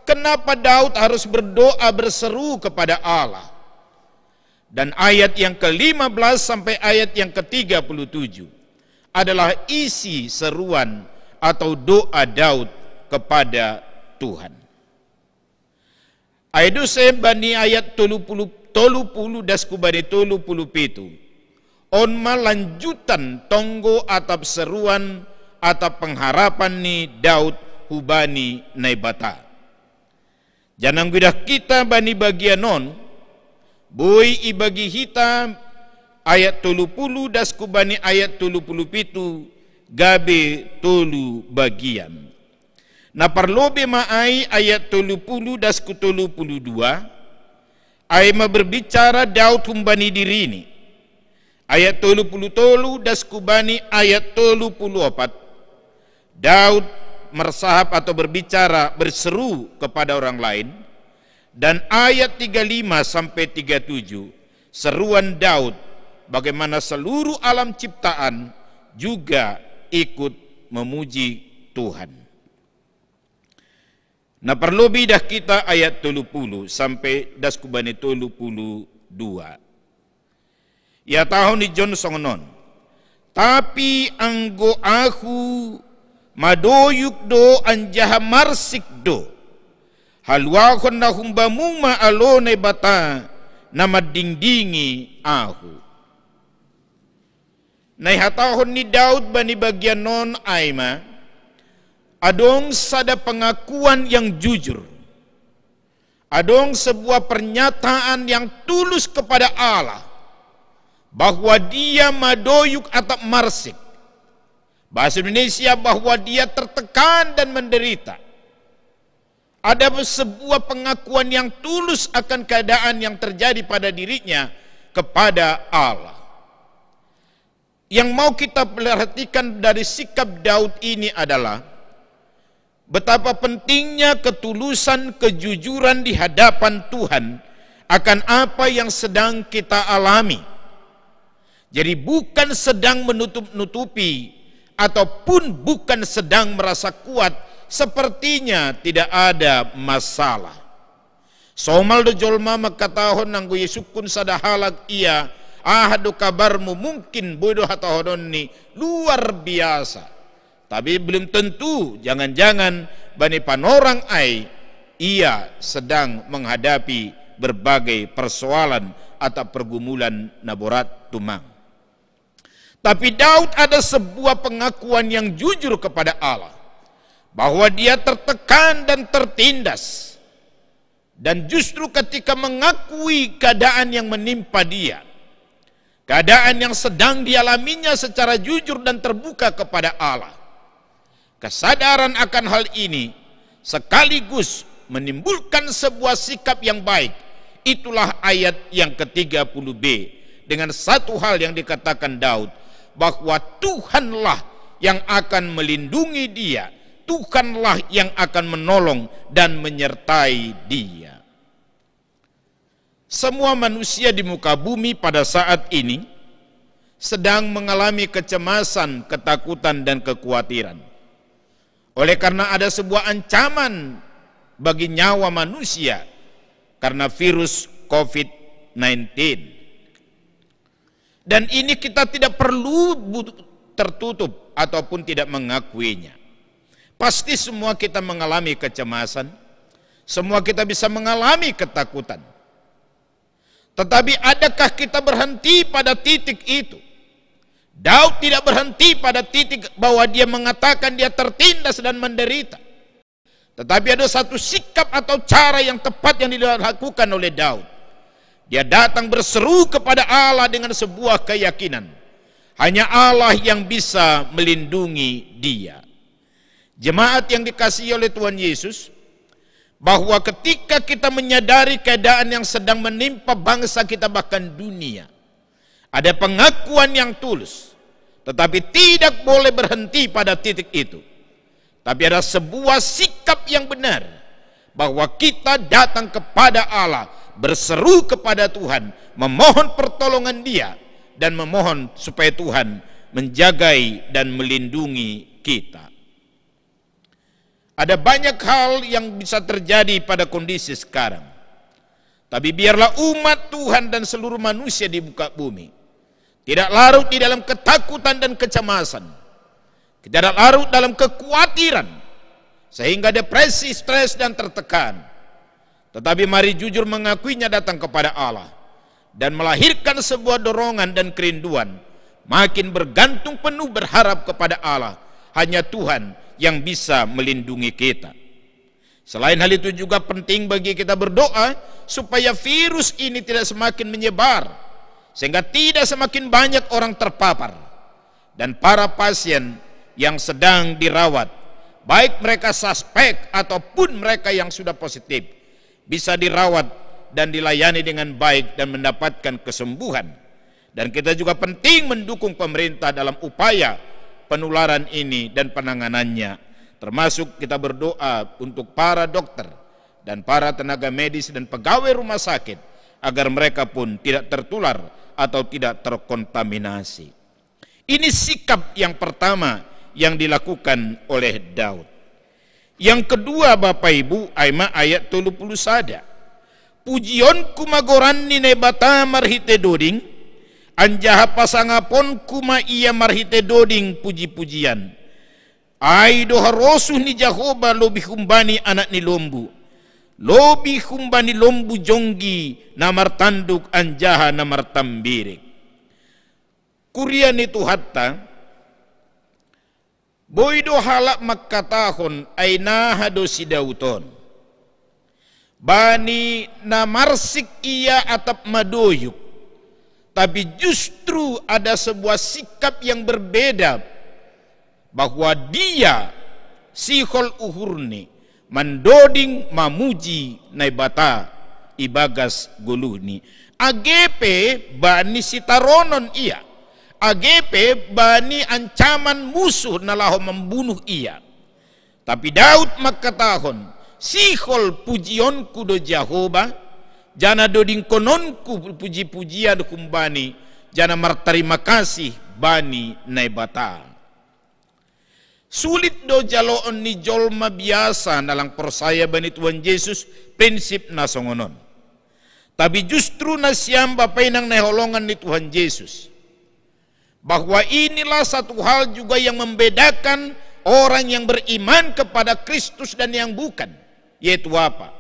kenapa Daud harus berdoa berseru kepada Allah. Dan ayat yang ke lima belas sampai ayat yang ke tiga puluh tujuh adalah isi seruan atau doa Daud kepada Tuhan. Ai do se bani ayat tolu puluh, tolu puluh das kubani tolu puluh pitu. On ma lanjutan tonggo atap seruan atap pengharapan ni Daud hubani Naibata. Janang guidah kita bani bagian on, boi ibagi hita ayat tolu puluh das kubani ayat tolu puluh pitu gabe tolu bagian. Na parlobe ma ai ayat tolu puluh das ku tolu puluh dua, ai ma berbicara Daud humbani dirini. Ayat tolu puluh tolu das kubani ayat tolu puluh opat, Daud mersahap atau berbicara, berseru kepada orang lain. Dan ayat tiga lima sampai tiga tujuh, seruan Daud, bagaimana seluruh alam ciptaan juga ikut memuji Tuhan. Na parlobi dah kita ayat tolu puluh sampai das kubani tolu puluh dua. Ihatahon ni John songon on. Tapi anggo ahu madoyuk do anjaha marsik do. Haluahon na humbamu ma alo Naibata na mandingdingi ahu. Na ihatahon ni Daud bani bagian on ai ma, adong sada pengakuan yang jujur. Adong sebuah pernyataan yang tulus kepada Allah bahwa dia madoyuk atap marsik. Bahasa Indonesia, bahwa dia tertekan dan menderita. Ada sebuah pengakuan yang tulus akan keadaan yang terjadi pada dirinya kepada Allah. Yang mau kita perhatikan dari sikap Daud ini adalah betapa pentingnya ketulusan, kejujuran di hadapan Tuhan akan apa yang sedang kita alami. Jadi bukan sedang menutup-nutupi ataupun bukan sedang merasa kuat, sepertinya tidak ada masalah. Somal do jolma mangkatahon anggo iasungkun sada halak ia, aha do kabarmu, mungkin boi do hatahononni luar biasa. Tapi belum tentu, jangan-jangan bani panorang ai ia sedang menghadapi berbagai persoalan atau pergumulan na borat tumang. Tapi Daud ada sebuah pengakuan yang jujur kepada Allah, bahwa dia tertekan dan tertindas. Dan justru ketika mengakui keadaan yang menimpa dia, keadaan yang sedang dialaminya secara jujur dan terbuka kepada Allah, kesadaran akan hal ini sekaligus menimbulkan sebuah sikap yang baik. Itulah ayat yang ketiga puluh B, dengan satu hal yang dikatakan Daud, bahwa Tuhanlah yang akan melindungi dia, Tuhanlah yang akan menolong dan menyertai dia. Semua manusia di muka bumi pada saat ini sedang mengalami kecemasan, ketakutan, dan kekhawatiran. Oleh karena ada sebuah ancaman bagi nyawa manusia karena virus covid sembilan belas. Dan ini kita tidak perlu bu-, tertutup ataupun tidak mengakuinya. Pasti semua kita mengalami kecemasan, semua kita bisa mengalami ketakutan. Tetapi adakah kita berhenti pada titik itu? Daud tidak berhenti pada titik bahwa dia mengatakan dia tertindas dan menderita. Tetapi ada satu sikap atau cara yang tepat yang dilakukan oleh Daud. Dia datang berseru kepada Allah dengan sebuah keyakinan. Hanya Allah yang bisa melindungi dia. Jemaat yang dikasihi oleh Tuhan Yesus, bahwa ketika kita menyadari keadaan yang sedang menimpa bangsa kita, bahkan dunia, ada pengakuan yang tulus, tetapi tidak boleh berhenti pada titik itu. Tapi ada sebuah sikap yang benar, bahwa kita datang kepada Allah, berseru kepada Tuhan, memohon pertolongan Dia, dan memohon supaya Tuhan menjagai dan melindungi kita. Ada banyak hal yang bisa terjadi pada kondisi sekarang. Tapi biarlah umat Tuhan dan seluruh manusia di muka bumi tidak larut di dalam ketakutan dan kecemasan, tidak larut dalam kekhawatiran, sehingga depresi, stres, dan tertekan. Tetapi mari jujur mengakuinya datang kepada Allah dan melahirkan sebuah dorongan dan kerinduan, makin bergantung penuh berharap kepada Allah. Hanya Tuhan yang bisa melindungi kita. Selain hal itu juga penting bagi kita berdoa supaya virus ini tidak semakin menyebar, sehingga tidak semakin banyak orang terpapar. Dan para pasien yang sedang dirawat, baik mereka suspek ataupun mereka yang sudah positif, bisa dirawat dan dilayani dengan baik dan mendapatkan kesembuhan. Dan kita juga penting mendukung pemerintah dalam upaya penularan ini dan penanganannya, termasuk kita berdoa untuk para dokter dan para tenaga medis dan pegawai rumah sakit, agar mereka pun tidak tertular atau tidak terkontaminasi. Ini sikap yang pertama yang dilakukan oleh Daud. Yang kedua, Bapak Ibu, aima ayat tolu puluh sada. Pujionku ma goranni Naibata marhite doding, anjaha pasangaponku ma ia marhite doding puji-pujian. Ai do harosuh ni Jahowa lobi humbani anak ni lombu, lobi humbani lombu jonggi na martanduk anjaha na martambirik. Kuria ni Tuhanta, boi do halak mangkatahon, ai naha do si Daud on. Bani na marsik ia atap madoyuk, tapi justru ada sebuah sikap yang berbeda, bahwa dia sihol uhurni mandoding mamuji Naibata ibagas goluhni. Age pe bani sitaronon ia, age pe bani ancaman musuh na laho mambunuh ia. Tapi Daud mangkatahon, sihol pujionku do Jahowa, janah dodingkononku puji-pujian humbani, janah martarima kasih bani Naibata. Sulit do jaloon ni jolma biasa na lang porsaya bani Tuhan Jesus prinsip na songon on. Tapi justru nasiam Bapa inang na hinaholongan ni Tuhan Jesus, bahwa inilah satu hal juga yang membedakan orang yang beriman kepada Kristus dan yang bukan, yaitu apa?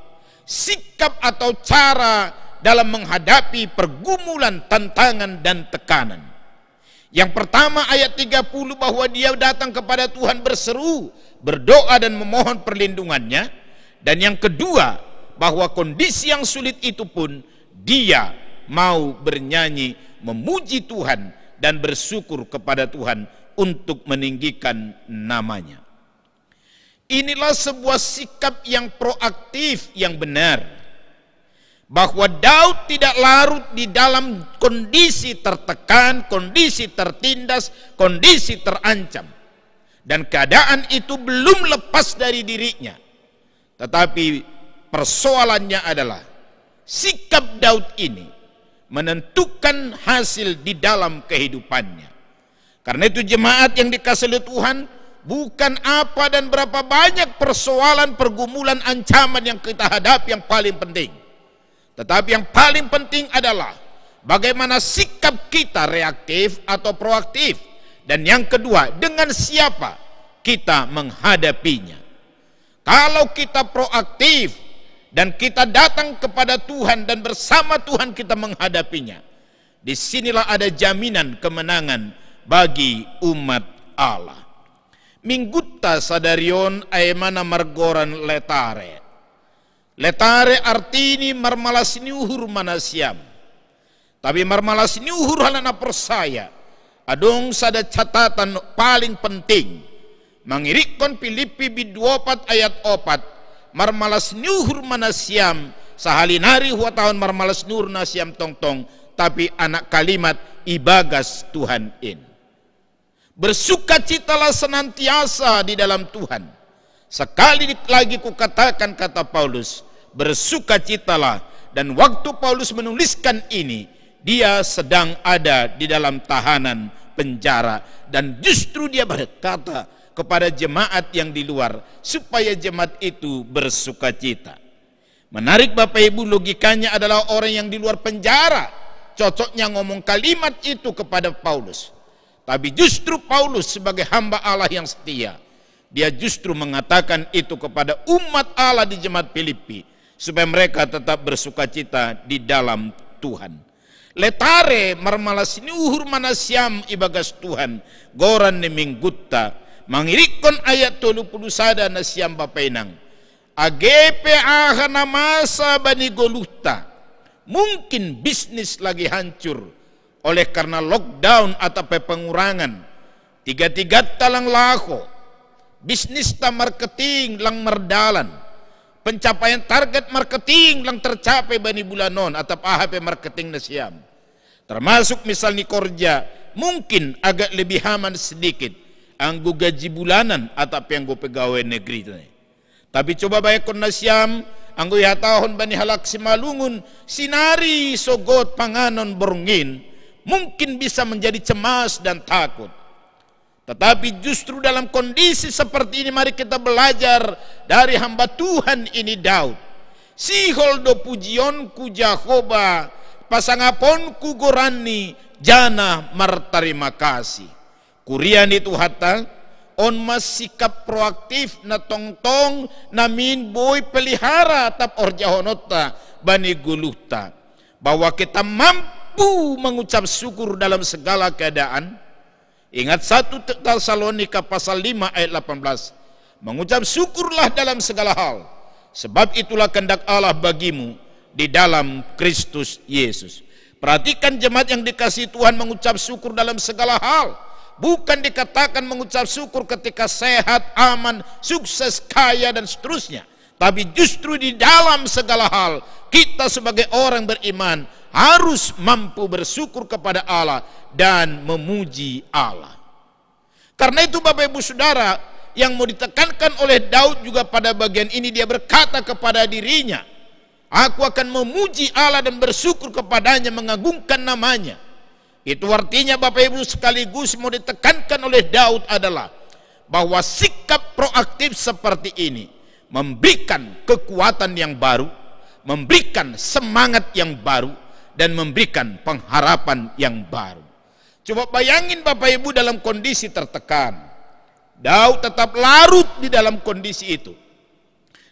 Sikap atau cara dalam menghadapi pergumulan, tantangan, dan tekanan. Yang pertama, ayat tiga puluh, bahwa dia datang kepada Tuhan berseru, berdoa, dan memohon perlindungannya. Dan yang kedua, bahwa kondisi yang sulit itu pun dia mau bernyanyi memuji Tuhan dan bersyukur kepada Tuhan untuk meninggikan namanya. Inilah sebuah sikap yang proaktif, yang benar. Bahwa Daud tidak larut di dalam kondisi tertekan, kondisi tertindas, kondisi terancam. Dan keadaan itu belum lepas dari dirinya. Tetapi persoalannya adalah sikap Daud ini menentukan hasil di dalam kehidupannya. Karena itu, jemaat yang dikasihi Tuhan, bukan apa dan berapa banyak persoalan, pergumulan, ancaman yang kita hadapi yang paling penting. Tetapi yang paling penting adalah bagaimana sikap kita, reaktif atau proaktif. Dan yang kedua, dengan siapa kita menghadapinya. Kalau kita proaktif dan kita datang kepada Tuhan dan bersama Tuhan kita menghadapinya, di sinilah ada jaminan kemenangan bagi umat Allah. Minggutta sadarion ae mana margoran letare. Letare artini marmalas ni uhur manasiam. Tapi marmalas ni uhur halana porsaya. Adong sada catatan paling penting. Mangirikkon Pilippi bindu opat ayat opat. Marmalas ni uhur manasiam, sahali nari huhatahon marmalas ni uhur nasiam tongtong, tapi anak kalimat ibagas Tuhan in. Bersukacitalah senantiasa di dalam Tuhan. Sekali lagi kukatakan, kata Paulus, bersukacitalah. Dan waktu Paulus menuliskan ini, dia sedang ada di dalam tahanan penjara. Dan justru dia berkata kepada jemaat yang di luar, supaya jemaat itu bersukacita. Menarik, Bapak Ibu, logikanya adalah orang yang di luar penjara cocoknya ngomong kalimat itu kepada Paulus. Tapi justru Paulus sebagai hamba Allah yang setia, dia justru mengatakan itu kepada umat Allah di jemaat Filipi, supaya mereka tetap bersukacita di dalam Tuhan. Letare marmalas ni uhur manasiam ibagas Tuhan, goran ni minggutta, mangirikkon ayat tolu puluh sada nasiam Bapa Inang. Age pe aha na masa bani goluhta, mungkin bisnis lagi hancur oleh karena lockdown atau pengurangan, tiga-tiga talang laho, bisnis ta marketing lang mardalan, pencapaian target marketing lang tercapai bani bulan on atau aha pe marketing nasiam. Termasuk misalnya kerja, mungkin agak lebih aman sedikit, anggo gaji bulanan atau anggo pegawai negeri. Tapi coba bayangkon nasiam, anggo ihatahon bani halak Simalungun, sinari sogot panganon borngin, mungkin bisa menjadi cemas dan takut. Tetapi justru dalam kondisi seperti ini, mari kita belajar dari hamba Tuhan ini, Daud. Sihol do pujionku Jahowa, pasangaponku goranni, jana martarima kasih. Kuria ni Tuhanta, on ma sikap proaktif na tongtong namin boi pelihara tap horjahononta bani goluhta, bahwa kita mampu mengucap syukur dalam segala keadaan. Ingat satu Tesalonika pasal lima ayat delapan belas, mengucap syukurlah dalam segala hal, sebab itulah kehendak Allah bagimu di dalam Kristus Yesus. Perhatikan, jemaat yang dikasihi Tuhan, mengucap syukur dalam segala hal. Bukan dikatakan mengucap syukur ketika sehat, aman, sukses, kaya, dan seterusnya. Tapi justru di dalam segala hal, kita sebagai orang beriman harus mampu bersyukur kepada Allah dan memuji Allah. Karena itu, Bapak Ibu Saudara, yang mau ditekankan oleh Daud juga pada bagian ini, dia berkata kepada dirinya, "Aku akan memuji Allah dan bersyukur kepada-Nya, mengagungkan nama-Nya." Itu artinya, Bapak Ibu, sekaligus mau ditekankan oleh Daud adalah bahwa sikap proaktif seperti ini memberikan kekuatan yang baru, memberikan semangat yang baru, dan memberikan pengharapan yang baru. Coba bayangin, Bapak Ibu, dalam kondisi tertekan. Daud tetap larut di dalam kondisi itu.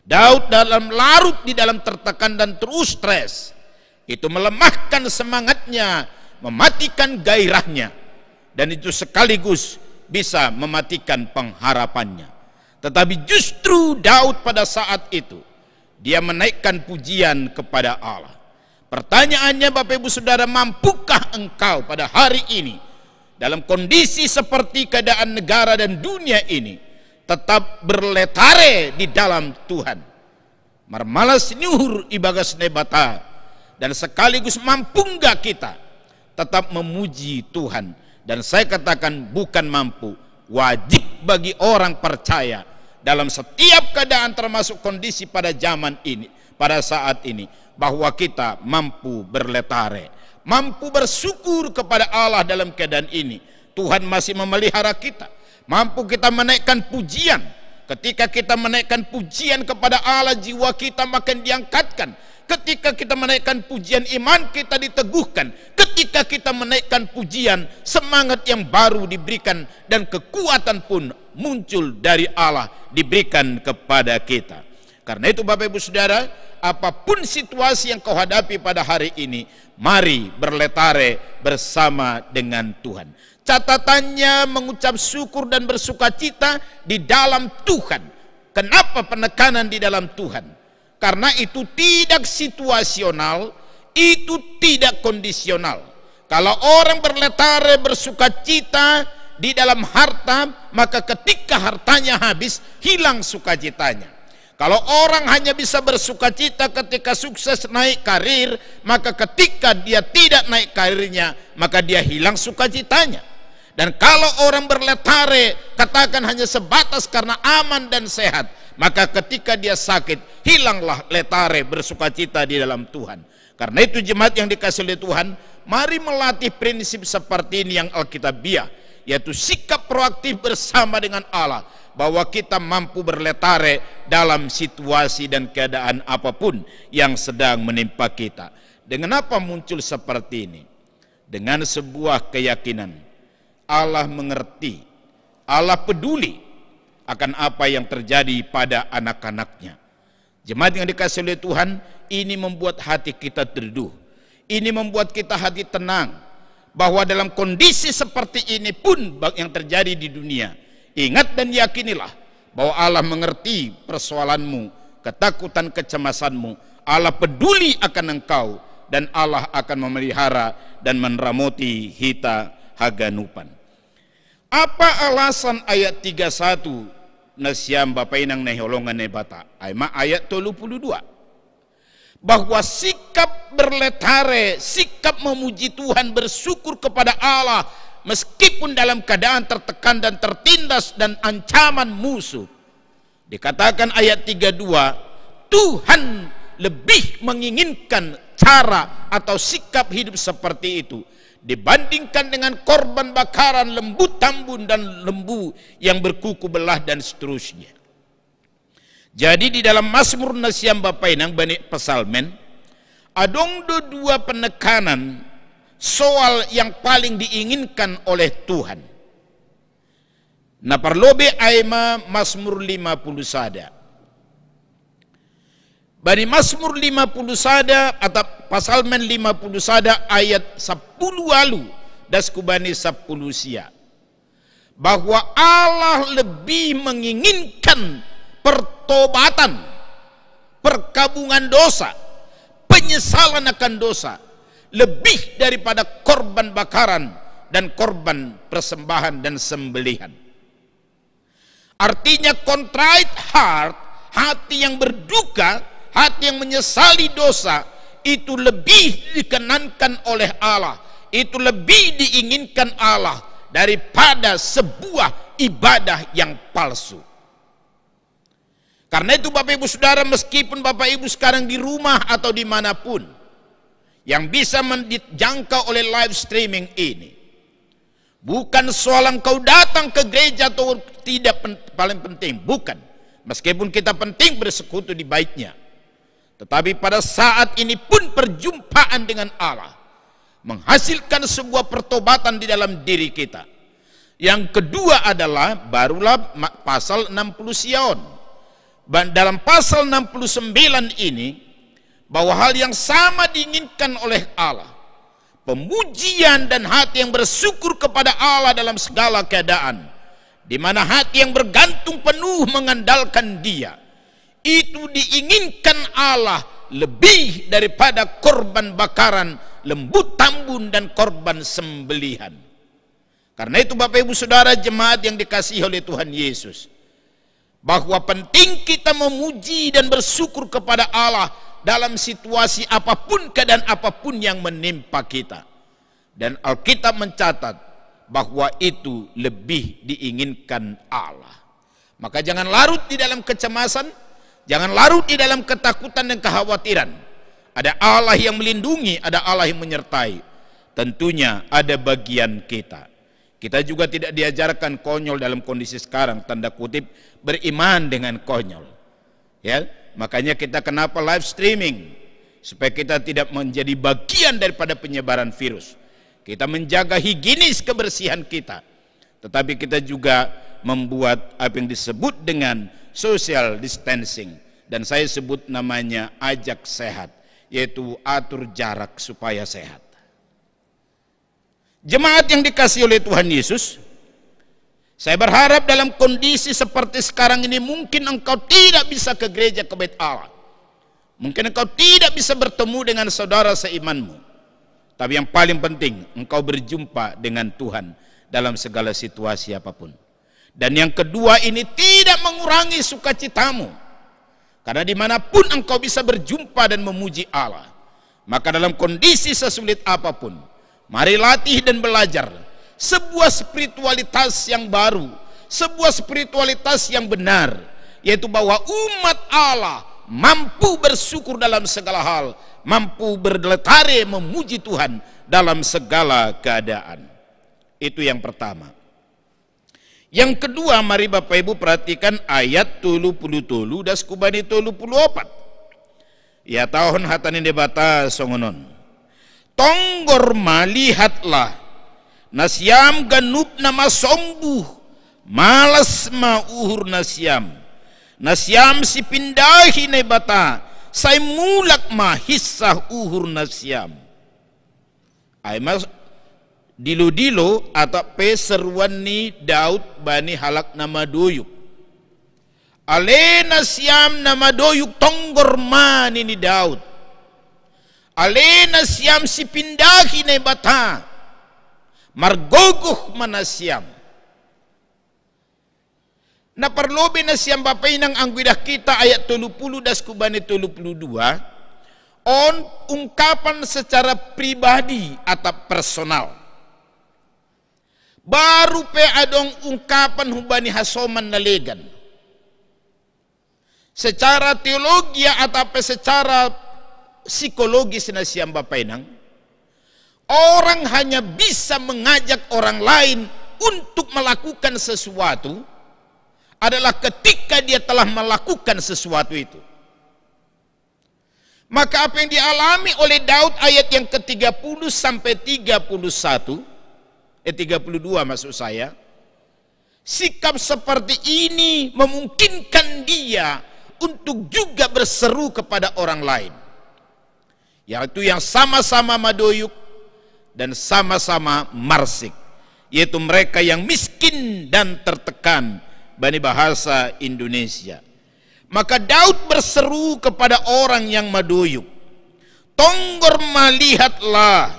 Daud dalam larut di dalam tertekan dan terus stres. Itu melemahkan semangatnya, mematikan gairahnya. Dan itu sekaligus bisa mematikan pengharapannya. Tetapi justru Daud pada saat itu, dia menaikkan pujian kepada Allah. Pertanyaannya, Bapak Ibu Saudara, mampukah engkau pada hari ini, dalam kondisi seperti keadaan negara dan dunia ini, Tetap berletare di dalam Tuhan. Marmalas ni uhur ibagas Naibata, dan sekaligus mampu nggak kita tetap memuji Tuhan? Dan saya katakan bukan mampu, wajib bagi orang percaya dalam setiap keadaan, termasuk kondisi pada zaman ini, pada saat ini, bahwa kita mampu berletare, mampu bersyukur kepada Allah dalam keadaan ini. Tuhan masih memelihara kita. Mampu kita menaikkan pujian. Ketika kita menaikkan pujian kepada Allah, jiwa kita makin diangkatkan. Ketika kita menaikkan pujian, iman kita diteguhkan. Ketika kita menaikkan pujian, semangat yang baru diberikan dan kekuatan pun muncul dari Allah diberikan kepada kita. Karena itu, Bapak Ibu Saudara, apapun situasi yang kau hadapi pada hari ini, mari berletare bersama dengan Tuhan. Catatannya, mengucap syukur dan bersukacita di dalam Tuhan. Kenapa penekanan di dalam Tuhan? Karena itu tidak situasional, itu tidak kondisional. Kalau orang berletare bersukacita di dalam harta, maka ketika hartanya habis, hilang sukacitanya. Kalau orang hanya bisa bersukacita ketika sukses naik karir, maka ketika dia tidak naik karirnya, maka dia hilang sukacitanya. Dan kalau orang berletare, katakan hanya sebatas karena aman dan sehat, maka ketika dia sakit, hilanglah letare bersukacita di dalam Tuhan. Karena itu, jemaat yang dikasih oleh Tuhan, mari melatih prinsip seperti ini yang Alkitabiah, yaitu sikap proaktif bersama dengan Allah, bahwa kita mampu berletare dalam situasi dan keadaan apapun yang sedang menimpa kita. Dengan apa muncul seperti ini? Dengan sebuah keyakinan Allah mengerti, Allah peduli akan apa yang terjadi pada anak-anaknya. Jemaat yang dikasih oleh Tuhan, ini membuat hati kita teduh. Ini membuat kita hati tenang bahwa dalam kondisi seperti ini pun yang terjadi di dunia, ingat dan yakinilah bahwa Allah mengerti persoalanmu, ketakutan, kecemasanmu. Allah peduli akan engkau, dan Allah akan memelihara dan menramoti hita haganupan. Apa alasan ayat tiga satu nasiam Bapa Inang nahiolongan Naibata? Aima ayat tolu puluh dua. Bahwa sikap berletare, sikap memuji Tuhan, bersyukur kepada Allah, meskipun dalam keadaan tertekan dan tertindas dan ancaman musuh. Dikatakan ayat tiga dua, Tuhan lebih menginginkan cara atau sikap hidup seperti itu dibandingkan dengan korban bakaran lembu tambun dan lembu yang berkuku belah dan seterusnya. Jadi di dalam Mazmur nasiam Bapa Inang bani Psalmen, adong do dua penekanan soal yang paling diinginkan oleh Tuhan. Na parlobe aima Mazmur lima puluh sada. Bani Mazmur lima puluh sada atau Psalmen lima puluh sada ayat sepuluh alu das ku bani sepuluh sia, bahwa Allah lebih menginginkan pertobatan, perkabungan dosa, penyesalan akan dosa, lebih daripada korban bakaran dan korban persembahan dan sembelihan. Artinya, contrite heart, hati yang berduka, hati yang menyesali dosa, itu lebih dikenankan oleh Allah, itu lebih diinginkan Allah daripada sebuah ibadah yang palsu. Karena itu, Bapak Ibu Saudara, meskipun Bapak Ibu sekarang di rumah atau dimanapun yang bisa dijangkau oleh live streaming ini, bukan soal engkau datang ke gereja atau tidak, paling penting, bukan. Meskipun kita penting bersekutu di baiknya, tetapi pada saat ini pun perjumpaan dengan Allah menghasilkan sebuah pertobatan di dalam diri kita. Yang kedua adalah barulah pasal enam puluh sia on. Dalam pasal enam puluh sembilan ini, bahwa hal yang sama diinginkan oleh Allah, pemujian dan hati yang bersyukur kepada Allah dalam segala keadaan, di mana hati yang bergantung penuh mengandalkan Dia, itu diinginkan Allah lebih daripada korban bakaran lembu tambun dan korban sembelihan. Karena itu, Bapak Ibu Saudara, jemaat yang dikasihi oleh Tuhan Yesus, Bahwa penting kita memuji dan bersyukur kepada Allah dalam situasi apapun, keadaan apapun yang menimpa kita. Dan Alkitab mencatat bahwa itu lebih diinginkan Allah. Maka jangan larut di dalam kecemasan, jangan larut di dalam ketakutan dan kekhawatiran. Ada Allah yang melindungi, ada Allah yang menyertai. Tentunya ada bagian kita. Kita juga tidak diajarkan konyol dalam kondisi sekarang, tanda kutip, beriman dengan konyol. Ya, makanya kita kenapa live streaming, supaya kita tidak menjadi bagian daripada penyebaran virus. Kita menjaga higienis kebersihan kita, tetapi kita juga membuat apa yang disebut dengan social distancing, dan saya sebut namanya ajak sehat, yaitu atur jarak supaya sehat. Jemaat yang dikasih oleh Tuhan Yesus, saya berharap dalam kondisi seperti sekarang ini, mungkin engkau tidak bisa ke gereja, ke bait Allah. Mungkin engkau tidak bisa bertemu dengan saudara seimanmu. Tapi yang paling penting, engkau berjumpa dengan Tuhan dalam segala situasi apapun. Dan yang kedua, ini tidak mengurangi sukacitamu. Karena dimanapun engkau bisa berjumpa dan memuji Allah, maka dalam kondisi sesulit apapun, mari latih dan belajar sebuah spiritualitas yang baru, sebuah spiritualitas yang benar, yaitu bahwa umat Allah mampu bersyukur dalam segala hal, mampu berlestari memuji Tuhan dalam segala keadaan. Itu yang pertama. Yang kedua, mari Bapak Ibu perhatikan ayat tolu puluh tolu das kubani tolu puluh opat. Ya, tahun hatani Debata songonon. Tonggor ma, lihatlah, na siam ganup na masombuh, malas ma uhur na siam. Na siam sipindahi Naibata, sai mulak ma hinsah uhur na siam. Ai ma dilo-dilo atap pe seruan ni Daud bani halak na madoyuk. Ale na siam na madoyuk, tonggor ma nini Daud. Ale na siam sipindahi Naibata, margogoh ma na siam. Na parlobei na siam Bapa Inang, anggo idah kita ayat tolu puluh das kubani tolu puluh dua, on ungkapan secara pribadi atap personal. Baru pe adong ungkapan hubani hasoman na legan. Secara teologia atap pe secara psikologis na siam Bapa Inang, orang hanya bisa mengajak orang lain untuk melakukan sesuatu adalah ketika dia telah melakukan sesuatu itu. Maka apa yang dialami oleh Daud ayat yang ketiga puluh sampai tiga puluh satu, eh, tiga puluh dua maksud saya, sikap seperti ini memungkinkan dia untuk juga berseru kepada orang lain, yaitu yang sama-sama madoyuk dan sama-sama marsik, yaitu mereka yang miskin dan tertekan, bani bahasa Indonesia. Maka Daud berseru kepada orang yang madoyuk, "Tonggor ma, lihatlah,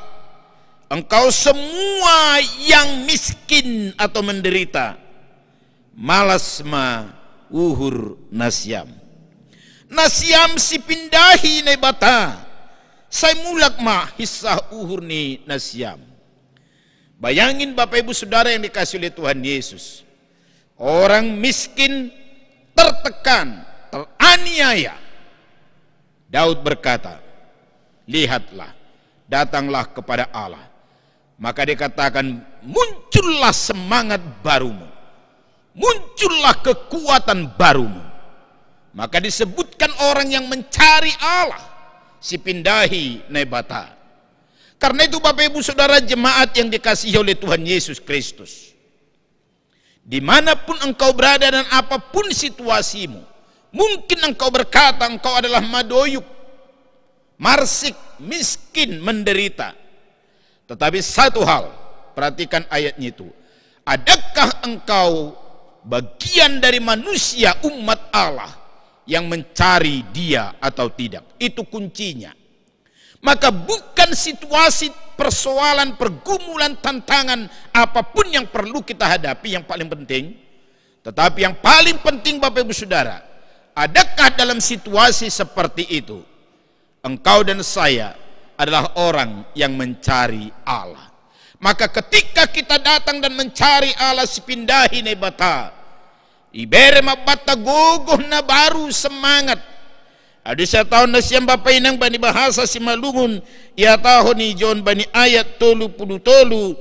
engkau semua yang miskin atau menderita, malas ma uhur na siam. Na siam sipindahi Naibata, sai mulak ma hinsah uhur ni na siam." Bayangin Bapak Ibu Saudara yang dikasih oleh Tuhan Yesus. Orang miskin, tertekan, teraniaya. Daud berkata, "Lihatlah, datanglah kepada Allah." Maka dikatakan, "Muncullah semangat barumu. Muncullah kekuatan barumu." Maka disebutkan orang yang mencari Allah, sipindahi Naibata. Karena itu Bapak Ibu Saudara jemaat yang dikasihi oleh Tuhan Yesus Kristus, dimanapun engkau berada dan apapun situasimu, mungkin engkau berkata engkau adalah madoyuk, marsik, miskin, menderita. Tetapi satu hal, perhatikan ayatnya itu. Adakah engkau bagian dari manusia, umat Allah, yang mencari Dia atau tidak? Itu kuncinya. Maka bukan situasi, persoalan, pergumulan, tantangan apapun yang perlu kita hadapi, yang paling penting, Tetapi yang paling penting, Bapak Ibu Saudara, adakah dalam situasi seperti itu engkau dan saya adalah orang yang mencari Allah? Maka ketika kita datang dan mencari Allah, sipindahi Nabi Bata, ibere Nabi Bata gogo na baru semangat. Adu saya tahun na siang Bapak Inang bani bahasa Simalungun, ia tahun ijon bani ayat tolu puluh tolu,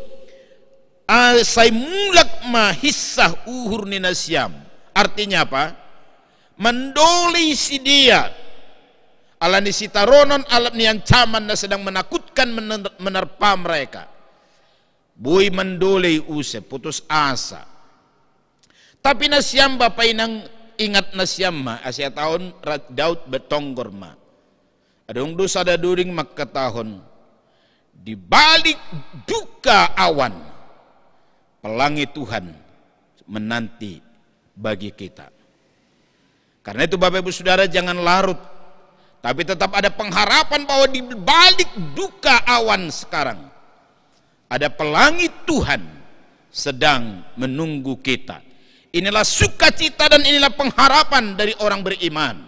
sai mulak ma hissa uhur ni nasiam. Artinya apa? Mandolei si dia. Ala ni sitaronon, ala ni ancaman na sedang menakutkan menerpa mereka. Boi mandolei use, putus asa. Tapi nasiam Bapak Inang, ingat nasiam ma, asia tahun Daud bertonggor ma. Adong dosa dadoding maka tahun di balik duka awan, pelangi Tuhan menanti bagi kita. Karena itu Bapak Ibu Saudara, jangan larut, tapi tetap ada pengharapan bahwa di balik duka awan sekarang ada pelangi Tuhan sedang menunggu kita. Inilah sukacita dan inilah pengharapan dari orang beriman,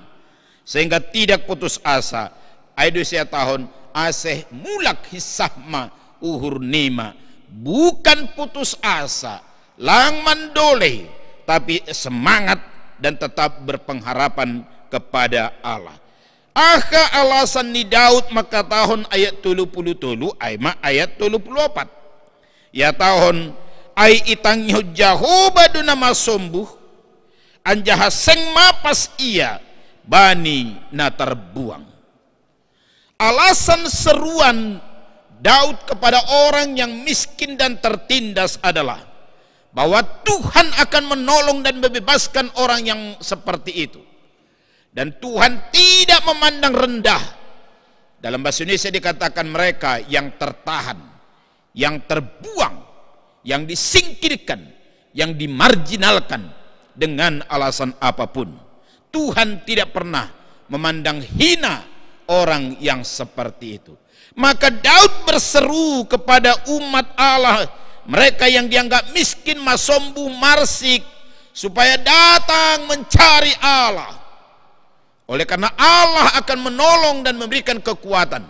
sehingga tidak putus asa. Ai do sia tahun aseh mulak hissah ma uhur nima, bukan putus asa, lang mandolei, tapi semangat dan tetap berpengharapan kepada Allah. Aha alasan ni Daud maka tahun ayat tolu puluh tolu, ai ma ayat tolu puluh opat. Ia tahun, ai itangihon Jahowa do na masombuh, anjaha seng mapas ia bani na tarbuang. Alasan seruan Daud kepada orang yang miskin dan tertindas adalah bahwa Tuhan akan menolong dan membebaskan orang yang seperti itu. Dan Tuhan tidak memandang rendah. Dalam bahasa Indonesia dikatakan mereka yang tertahan, yang terbuang, yang disingkirkan, yang dimarginalkan dengan alasan apapun. Tuhan tidak pernah memandang hina orang yang seperti itu. Maka Daud berseru kepada umat Allah, mereka yang dianggap miskin, masombuh, marsik, supaya datang mencari Allah. Oleh karena Allah akan menolong dan memberikan kekuatan.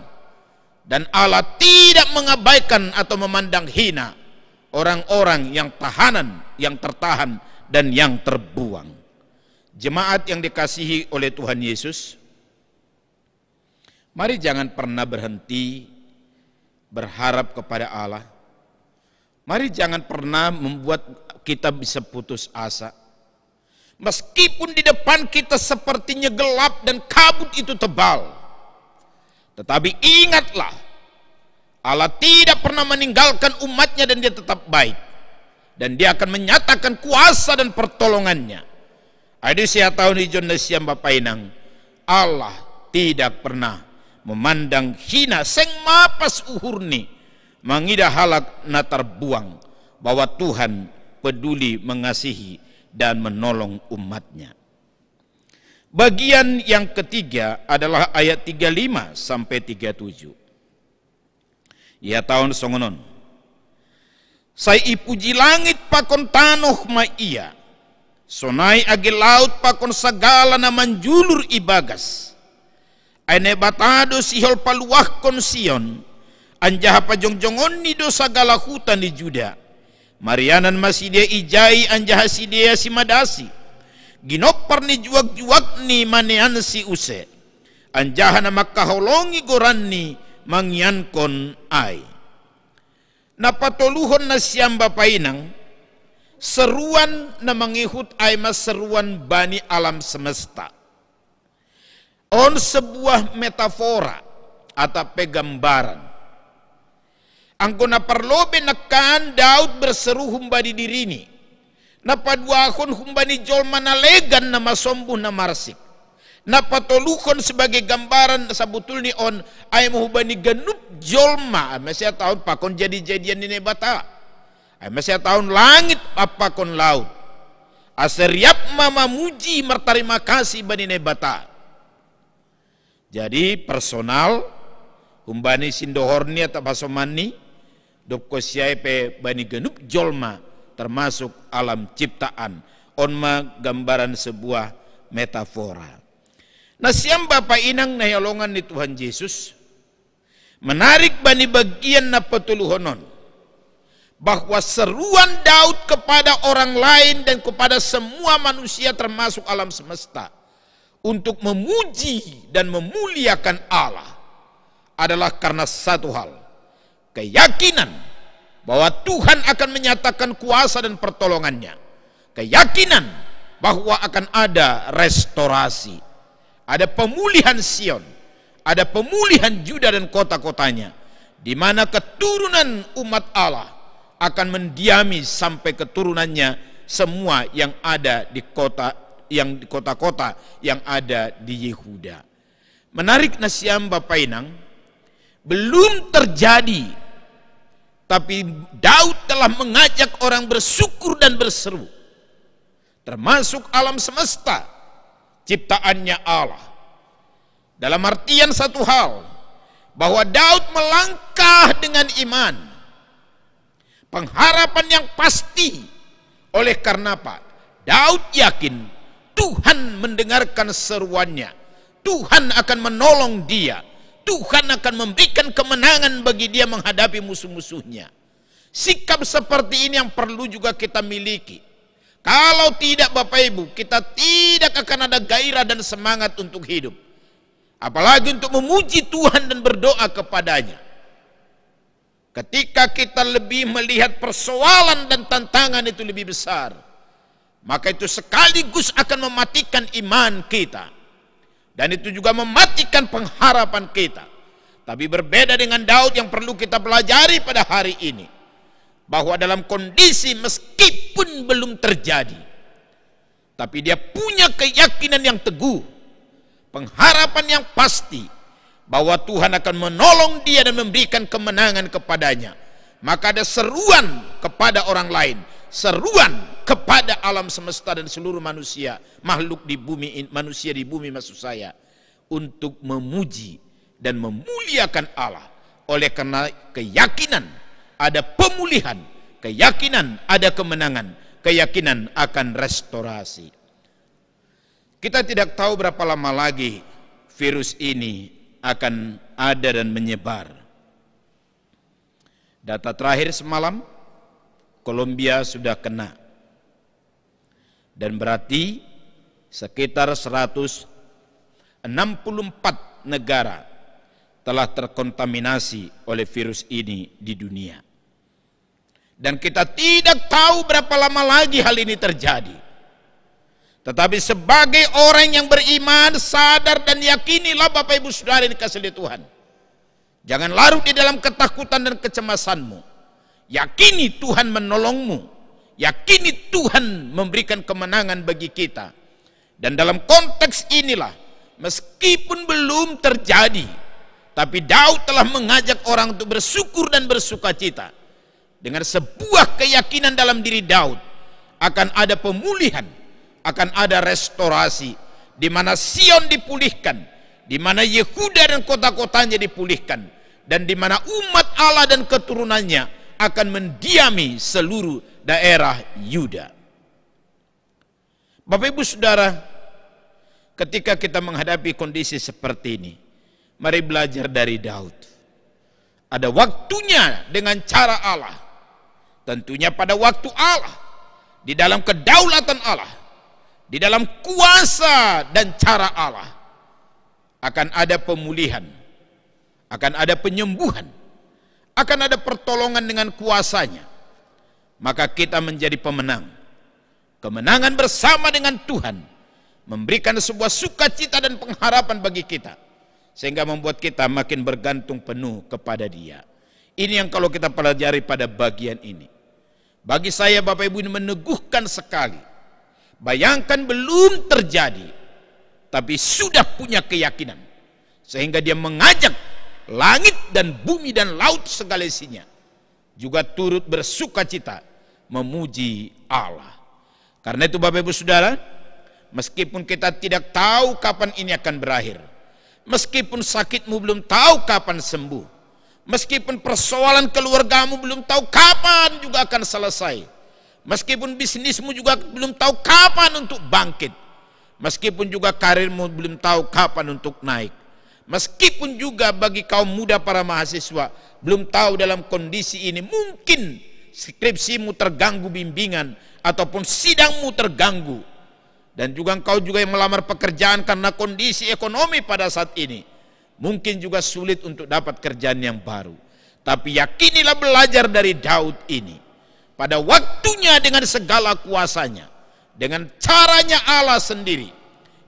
Dan Allah tidak mengabaikan atau memandang hina orang-orang yang tahanan, yang tertahan, dan yang terbuang. Jemaat yang dikasihi oleh Tuhan Yesus, mari jangan pernah berhenti berharap kepada Allah. Mari jangan pernah membuat kita bisa putus asa. Meskipun di depan kita sepertinya gelap dan kabut itu tebal, tetapi ingatlah, Allah tidak pernah meninggalkan umat-Nya dan Dia tetap baik. Dan Dia akan menyatakan kuasa dan pertolongan-Nya. Ai do sia tahun ijon nasiam Bapak Inang, Allah tidak pernah memandang hina, seng mapas uhurni mangidah halak na tarbuang, bahwa Tuhan peduli, mengasihi, dan menolong umat-Nya. Bagian yang ketiga adalah ayat tiga lima sampai tiga tujuh. Ia tahun songon on. Sai ipuji langit pakon tanoh ma Ia, sonai age laut pakon sagala na manjulur i bagas. Ai Naibata do sihol paluahkon Sion, anjaha pajongjongonni do sagala huta ni Juda. Marianan ma sidea ijai anjaha sidea simadasi. Ginompar ni juak-juakni maneansi use, anjaha na mangkaholongi goranni mangiankon ai. Na patoluhon nasiam Bapak Inang, seruan na mangihut ai ma seruan bani alam semesta. On sebuah metafora atau pegambaran. Anggo na parlobei nangkan Daud berseru humbani dirini, na paduahon humbani jolma na legan, na masombuh, na marsik. Na patoluhon sebagai gambaran sabutulni on ai ma humbani ganup jolma, ai ma sia tahun pakon jadi-jadian ni Naibata. Ai ma sia tahun langit pakon laut. Asa riap ma mamuji martarima kasih bani Naibata. Jadi personal, humbani sindohorni atau pasomanni, dob kosiai pe bani ganup jolma, termasuk alam ciptaan. On ma gambaran sebuah metafora. Nah, siam bapa inang na hinaholongan ni Tuhan Jesus, menarik bani bagian na patoluhon on, bahwa seruan Daud kepada orang lain dan kepada semua manusia termasuk alam semesta untuk memuji dan memuliakan Allah adalah karena satu hal, keyakinan bahwa Tuhan akan menyatakan kuasa dan pertolongannya, keyakinan bahwa akan ada restorasi, ada pemulihan Sion, ada pemulihan Yuda dan kota-kotanya, di mana keturunan umat Allah akan mendiami sampai keturunannya semua yang ada di kota, yang di kota-kota yang ada di Yehuda. Menarik na siam bapa inang, belum terjadi, tapi Daud telah mengajak orang bersyukur dan berseru, termasuk alam semesta ciptaannya Allah. Dalam artian satu hal, bahwa Daud melangkah dengan iman, pengharapan yang pasti. Oleh karena apa? Daud yakin Tuhan mendengarkan seruannya. Tuhan akan menolong dia. Tuhan akan memberikan kemenangan bagi dia menghadapi musuh-musuhnya. Sikap seperti ini yang perlu juga kita miliki. Kalau tidak, Bapak Ibu, kita tidak akan ada gairah dan semangat untuk hidup, apalagi untuk memuji Tuhan dan berdoa kepada-Nya. Ketika kita lebih melihat persoalan dan tantangan itu lebih besar, maka itu sekaligus akan mematikan iman kita. Dan itu juga mematikan pengharapan kita. Tapi berbeda dengan Daud yang perlu kita pelajari pada hari ini, bahwa dalam kondisi meskipun belum terjadi, tapi dia punya keyakinan yang teguh, pengharapan yang pasti, bahwa Tuhan akan menolong dia dan memberikan kemenangan kepadanya. Maka ada seruan kepada orang lain, seruan kepada alam semesta dan seluruh manusia, makhluk di bumi in-, manusia di bumi, maksud saya, untuk memuji dan memuliakan Allah. Oleh karena keyakinan ada pemulihan, keyakinan ada kemenangan, keyakinan akan restorasi. Kita tidak tahu berapa lama lagi virus ini akan ada dan menyebar. Data terakhir semalam, Kolombia sudah kena. Dan berarti sekitar seratus enam puluh empat negara telah terkontaminasi oleh virus ini di dunia. Dan kita tidak tahu berapa lama lagi hal ini terjadi. Tetapi sebagai orang yang beriman, sadar dan yakinilah, Bapak Ibu Saudara yang dikasihi Tuhan. Jangan larut di dalam ketakutan dan kecemasanmu. Yakini Tuhan menolongmu. Yakini Tuhan memberikan kemenangan bagi kita. Dan dalam konteks inilah, meskipun belum terjadi, tapi Daud telah mengajak orang untuk bersyukur dan bersukacita. Dengan sebuah keyakinan dalam diri Daud, akan ada pemulihan, akan ada restorasi, di mana Sion dipulihkan, di mana Yehuda dan kota-kotanya dipulihkan, dan di mana umat Allah dan keturunannya akan mendiami seluruh daerah Yuda. Bapak Ibu Saudara, ketika kita menghadapi kondisi seperti ini, mari belajar dari Daud. Ada waktunya dengan cara Allah. Tentunya pada waktu Allah, di dalam kedaulatan Allah, di dalam kuasa dan cara Allah, akan ada pemulihan, akan ada penyembuhan, akan ada pertolongan dengan kuasa-Nya. Maka kita menjadi pemenang. Kemenangan bersama dengan Tuhan memberikan sebuah sukacita dan pengharapan bagi kita, sehingga membuat kita makin bergantung penuh kepada Dia. Ini yang kalau kita pelajari pada bagian ini, bagi saya, Bapak Ibu, ini meneguhkan sekali. Bayangkan, belum terjadi, tapi sudah punya keyakinan, sehingga dia mengajak langit dan bumi dan laut segala isinya juga turut bersukacita memuji Allah. Karena itu, Bapak Ibu Saudara, meskipun kita tidak tahu kapan ini akan berakhir, meskipun sakitmu belum tahu kapan sembuh, meskipun persoalan keluargamu belum tahu kapan juga akan selesai, Meskipun bisnismu juga belum tahu kapan untuk bangkit. Meskipun juga karirmu belum tahu kapan untuk naik. Meskipun juga bagi kaum muda, para mahasiswa, belum tahu dalam kondisi ini, mungkin skripsimu terganggu bimbingan ataupun sidangmu terganggu. Dan juga engkau juga yang melamar pekerjaan karena kondisi ekonomi pada saat ini. Mungkin juga sulit untuk dapat kerjaan yang baru. Tapi yakinilah belajar dari Daud ini. Pada waktunya dengan segala kuasanya, dengan caranya Allah sendiri,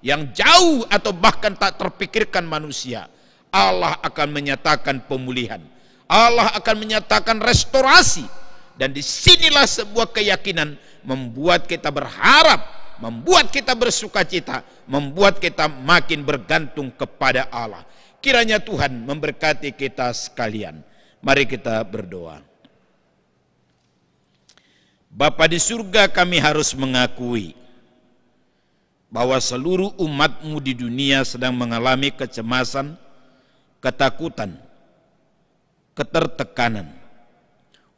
yang jauh atau bahkan tak terpikirkan manusia, Allah akan menyatakan pemulihan. Allah akan menyatakan restorasi. Dan disinilah sebuah keyakinan membuat kita berharap, membuat kita bersukacita, membuat kita makin bergantung kepada Allah. Kiranya Tuhan memberkati kita sekalian. Mari kita berdoa. Bapa di surga, kami harus mengakui bahwa seluruh umat-Mu di dunia sedang mengalami kecemasan, ketakutan, ketertekanan,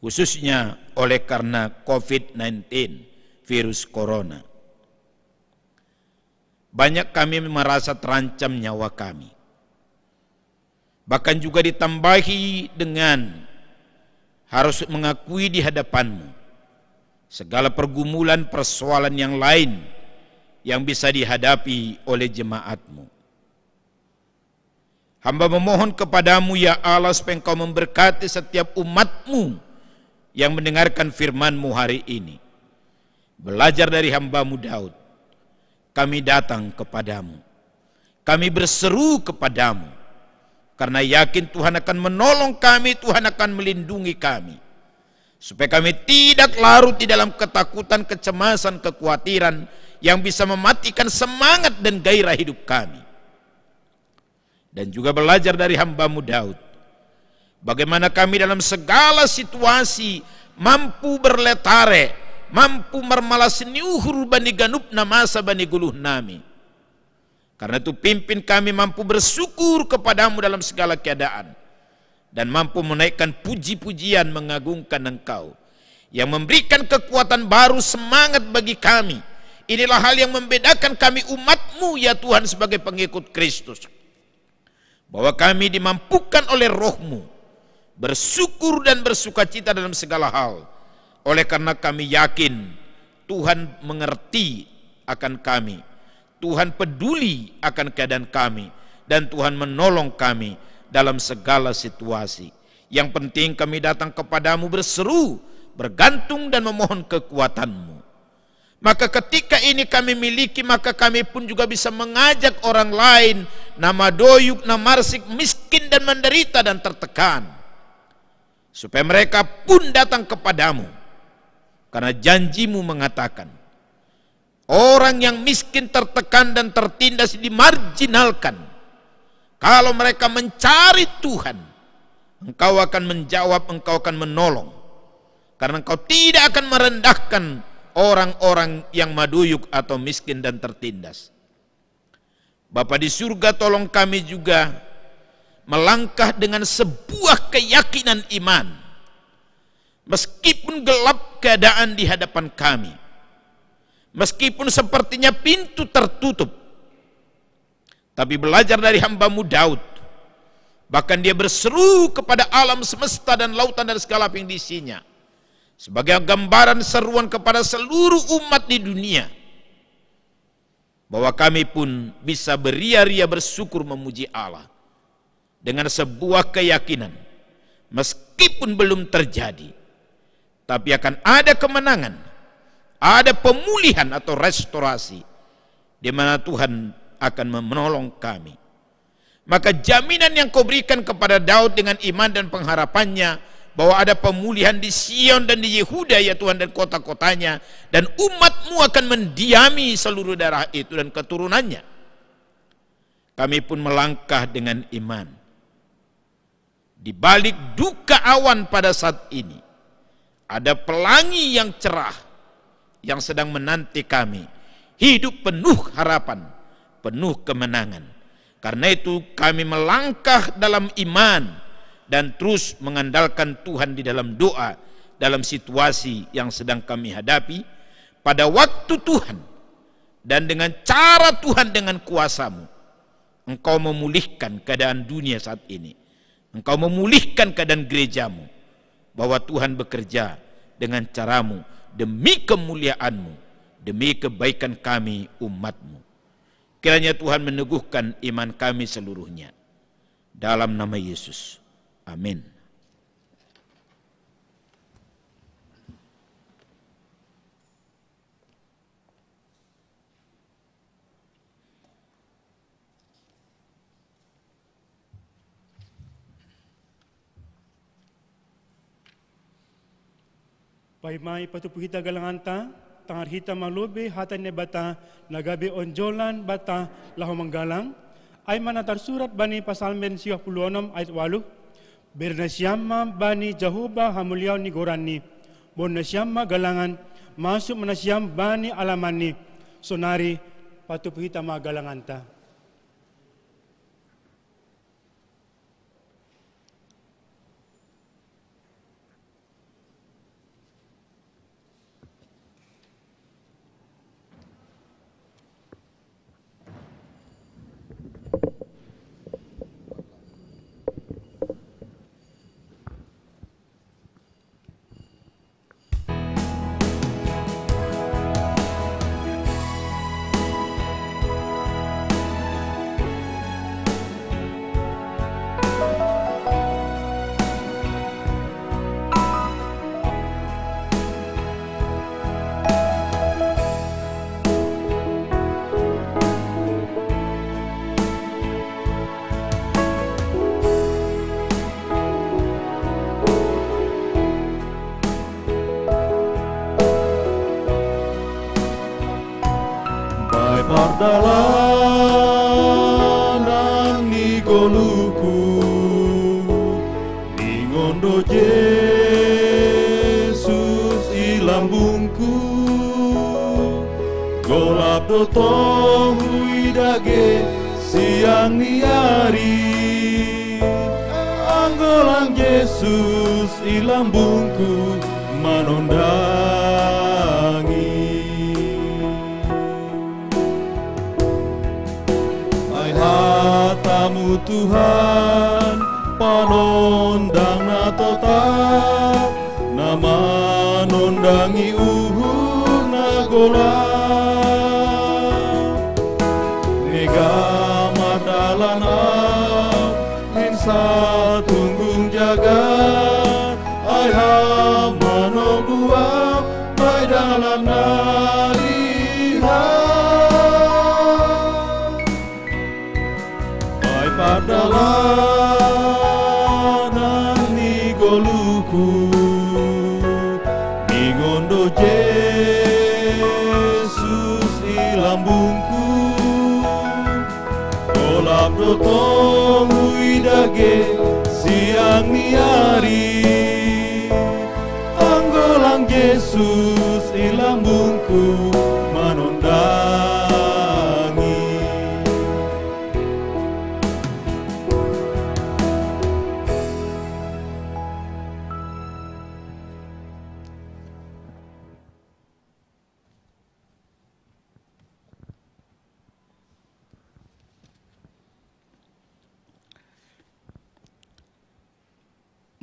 khususnya oleh karena covid sembilan belas, virus corona. Banyak kami merasa terancam nyawa kami. Bahkan juga ditambahi dengan harus mengakui di hadapan-Mu segala pergumulan, persoalan yang lain yang bisa dihadapi oleh jemaat-Mu. Hamba memohon kepada-Mu, ya Allah, supaya Engkau memberkati setiap umat-Mu yang mendengarkan firman-Mu hari ini. Belajar dari hamba-Mu Daud, kami datang kepada-Mu. Kami berseru kepada-Mu. Karena yakin Tuhan akan menolong kami, Tuhan akan melindungi kami. Supaya kami tidak larut di dalam ketakutan, kecemasan, kekhawatiran yang bisa mematikan semangat dan gairah hidup kami. Dan juga belajar dari hamba-Mu Daud, bagaimana kami dalam segala situasi mampu berletare, mampu mermalas niuhur bani ganupna masa bani guluh nami. Karena itu pimpin kami mampu bersyukur kepada-Mu dalam segala keadaan dan mampu menaikkan puji-pujian mengagungkan Engkau yang memberikan kekuatan baru, semangat bagi kami. Inilah hal yang membedakan kami umat-Mu, ya Tuhan, sebagai pengikut Kristus. Bahwa kami dimampukan oleh Roh-Mu bersyukur dan bersukacita dalam segala hal. Oleh karena kami yakin Tuhan mengerti akan kami. Tuhan peduli akan keadaan kami. Dan Tuhan menolong kami dalam segala situasi. Yang penting kami datang kepada-Mu berseru, bergantung dan memohon kekuatan-Mu. Maka ketika ini kami miliki, maka kami pun juga bisa mengajak orang lain, na madoyuk, na marsik, miskin dan menderita dan tertekan. Supaya mereka pun datang kepada-Mu. Karena janji-Mu mengatakan, orang yang miskin, tertekan dan tertindas dimarginalkan. Kalau mereka mencari Tuhan, Engkau akan menjawab, Engkau akan menolong. Karena Engkau tidak akan merendahkan orang-orang yang madoyuk atau miskin dan tertindas. Bapa di surga, tolong kami juga melangkah dengan sebuah keyakinan iman. Meskipun gelap keadaan di hadapan kami, meskipun sepertinya pintu tertutup, tapi belajar dari hamba-Mu Daud, bahkan dia berseru kepada alam semesta dan lautan dan segala apa yang diisinya, sebagai gambaran seruan kepada seluruh umat di dunia, bahwa kami pun bisa beria-ria bersyukur memuji Allah dengan sebuah keyakinan, meskipun belum terjadi, tapi akan ada kemenangan, ada pemulihan atau restorasi, di mana Tuhan akan menolong kami. Maka jaminan yang Kau berikan kepada Daud dengan iman dan pengharapannya, bahwa ada pemulihan di Sion dan di Yehuda, ya Tuhan, dan kota-kotanya, dan umat-Mu akan mendiami seluruh daerah itu dan keturunannya. Kami pun melangkah dengan iman. Di balik duka awan pada saat ini, ada pelangi yang cerah yang sedang menanti kami. Hidup penuh harapan, penuh kemenangan. Karena itu kami melangkah dalam iman dan terus mengandalkan Tuhan di dalam doa, dalam situasi yang sedang kami hadapi, pada waktu Tuhan dan dengan cara Tuhan, dengan kuasamu, Engkau memulihkan keadaan dunia saat ini. Engkau memulihkan keadaan gerejamu, bahwa Tuhan bekerja dengan caramu demi kemuliaanmu, demi kebaikan kami umatmu. Kiranya Tuhan meneguhkan iman kami seluruhnya. Dalam nama Yesus. Amin. Bai mai patupu hita galanganta, tangar hita ma lobei hata ni Naibata, na gabe onjolan banta laho manggalang. Ai ma na tarsurat bani Pasalmen siwah pulu onom ayat waluh: Bere nasiam ma bani Jahowa hamuliaon ni goranni. Boan nasiam ma galangan, masuk ma nasiam bani alamanni. Sonari patupu hita ma galanganta. Bai pardalanan ni goluhku, ningon do Jesus i lambungku. Golap do tong huida ge siang ni ari, anggo lang Jesus i lambungku manondangi. Ai hatamu Tuhan, panondang na totap, na manondangi uhur na golap. Nega mardalan au, hin satunggung jagat, ai Ham manogduk au, bai dalan na lihat. Bai pardalanan ni goluhku, ningon do Jesus i lambungku. Golap do tong huida ge siang ni ari, anggo lang Jesus i lambungku manondangi.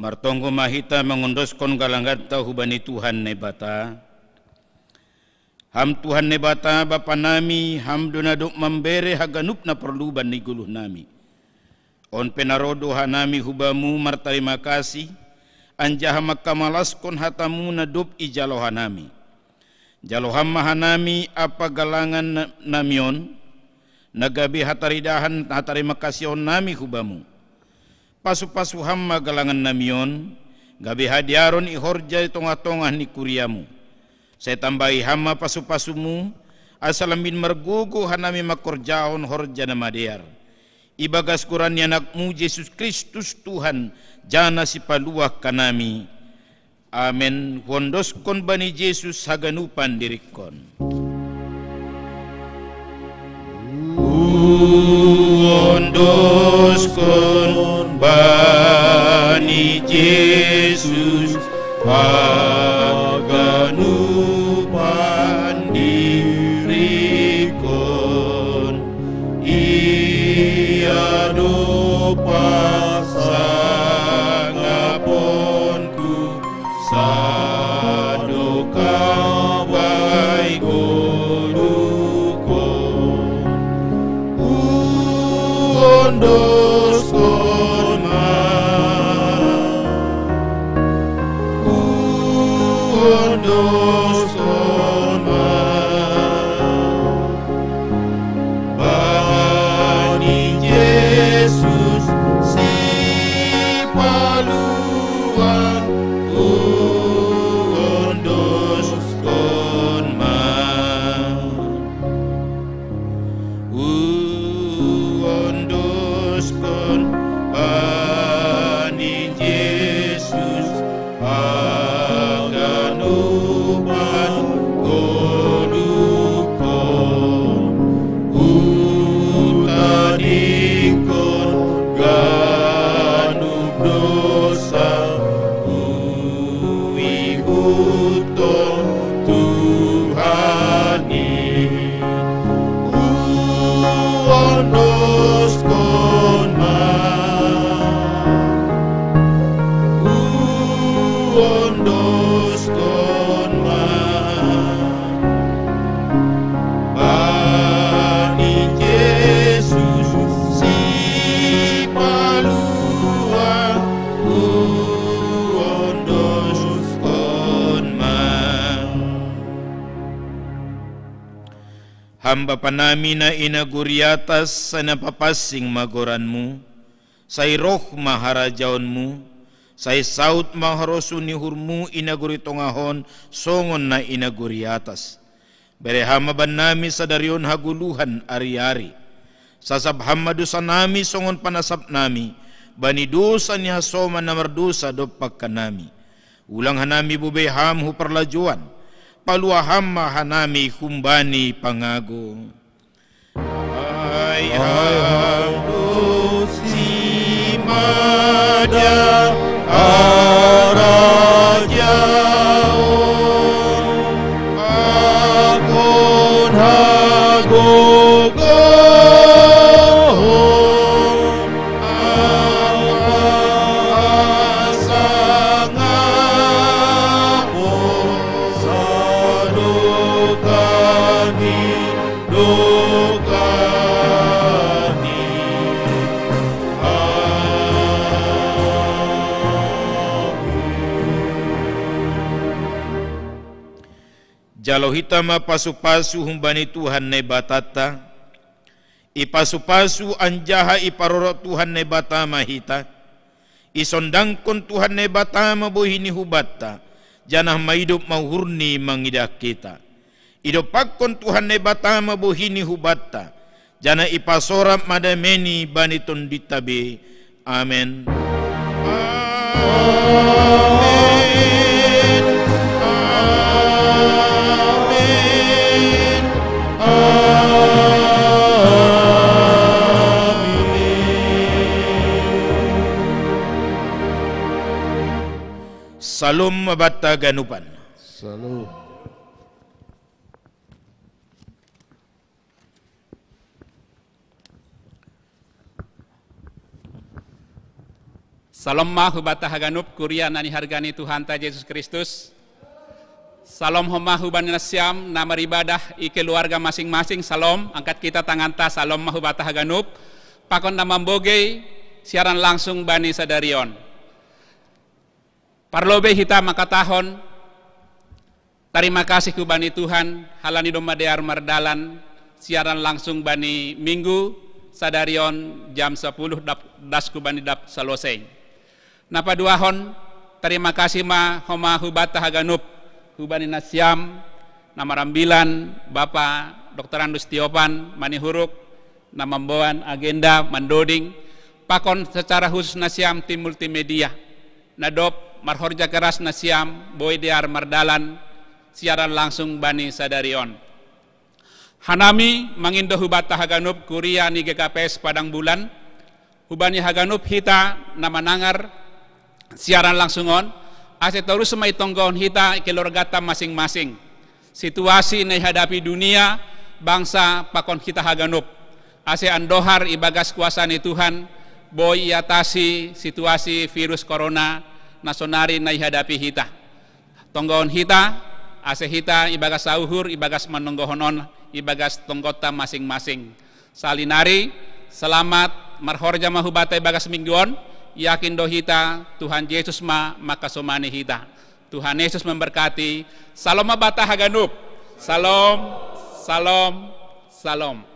Martonggo ma hita mangondoskon galangganta hubani Tuhan Naibata. Ham Tuhan Naibata, Bapa nami, Ham do na dob mambere haganup na porlu bani goluh nami. On pe na ro do hanami hu Bamu martarima kasih, anjaha mangkamalaskon hataMu na dob ijalo hanami. Jalo Ham ma hanami ampa galangan na-, nami on, na gabe hataridahan hatarimakasihon nami hu Bamu. Pasu-pasu Ham ma galangan nami on, gabe hadearon i horja i tongah-tongah ni kuriaMu. Sai tambahi Ham ma pasu-pasuMu, asa lambin margogo hanami mangkorjahon horja na madear. Ibagas goran ni AnakMu Jesus Kristus Tuhan, jana Sipaluah hanami. Amen. Huondoskon bani Jesus haganupan diringkon. Huondoskon bani Jesus Ondoskon ma bani Jesus sipalua, u ondoskon ma, u ondoskon bani Jesus haganupan ngolukon, u tadingkon ganup dosa, u ihuthon Tuhan i. U ondoskon ma, u ondoskon ma bani Jesus sipalua, u ondoskon ma. Ham Bapa nami na i nagori atas, sai na papansing ma goranmu, sai roh ma harajaonmu, sai saut ma harosuh ni uhurmu i nagori tongah on songon na i nagori atas. Bere Ham ma bannami sadari on hagoluhan ari-ari. Sasap Ham ma dosanami songon panasapnami bani dosa ni hasoman na mardosa dompak hanami. Ulang hanami bobei Ham hu parlajouan, palua Ham ma hanami humbani pangago. Ai Ham do simada harajaon, pakon hagogoon, hasangapon, sadokah ni dokah ni. Amin. Jalo hita ma pasu-pasu humbani Tuhan Naibatanta. Ipasu-pasu anjaha iparorot Tuhan Naibata ma hita. Isondangkon Tuhan Naibata ma bohi-Ni hubanta, janah maidop ma uhur-Ni mangidah hita. Idompakkon Tuhan Naibata ma bohi-Ni hubanta, janah ipasorap ma dame-Ni bani tondinta be. Amen. Amen. Amen. Amen. Salom ma banta haganupan. Salom. Salom ma hubanta haganup, kuria na niharga ni Tuhanta Jesus Kristus. Salom homa hubani nasiam na maribadah i keluarga masing-masing. Salom, angkat kita tanganta, salom ma hubanta haganup. Pakon na mambogei siaran langsung bani sadari on. Parlobei hita mangkatahon tarima kasih hubani Tuhan, halani domma dear mardalan siaran langsung bani Minggu sadari on jam sapuluh dap-, das hubani dap salosei. Na paduahon, tarima kasih ma homa hubanta haganup, hubani nasiam na marambilan, Bapa Doktorandus Tiopan Manihuruk, na mamboan agenda mandoding, pakon secara khusus nasiam tim multimedia, na dob marhorja keras nasiam boi dear mardalan siaran langsung bani sadari on. Hanami mangindo hubanta haganup kuria ni G K P S Padang Bulan, hubani haganup hita na manangar siaran langsung on, ase torus ma itonggohon hita keluargata masing-masing. Situasi na ihadapi dunia, bangsa pakon hita haganup. Ase andohar ibagas kuasa ni Tuhan, boi iatasi situasi virus corona na sonari na ihadapi hita. Tonggohon hita, ase hita ibagas sauhur, ibagas manonggohon on, ibagas tonggonta masing-masing. Salinari, selamat marhorja ma hubanta ibagas minggu on, yakin do hita, Tuhan Jesus ma mangkasomani hita. Tuhan Yesus memberkati. Salom mabata haganup. Salom, salom, salom.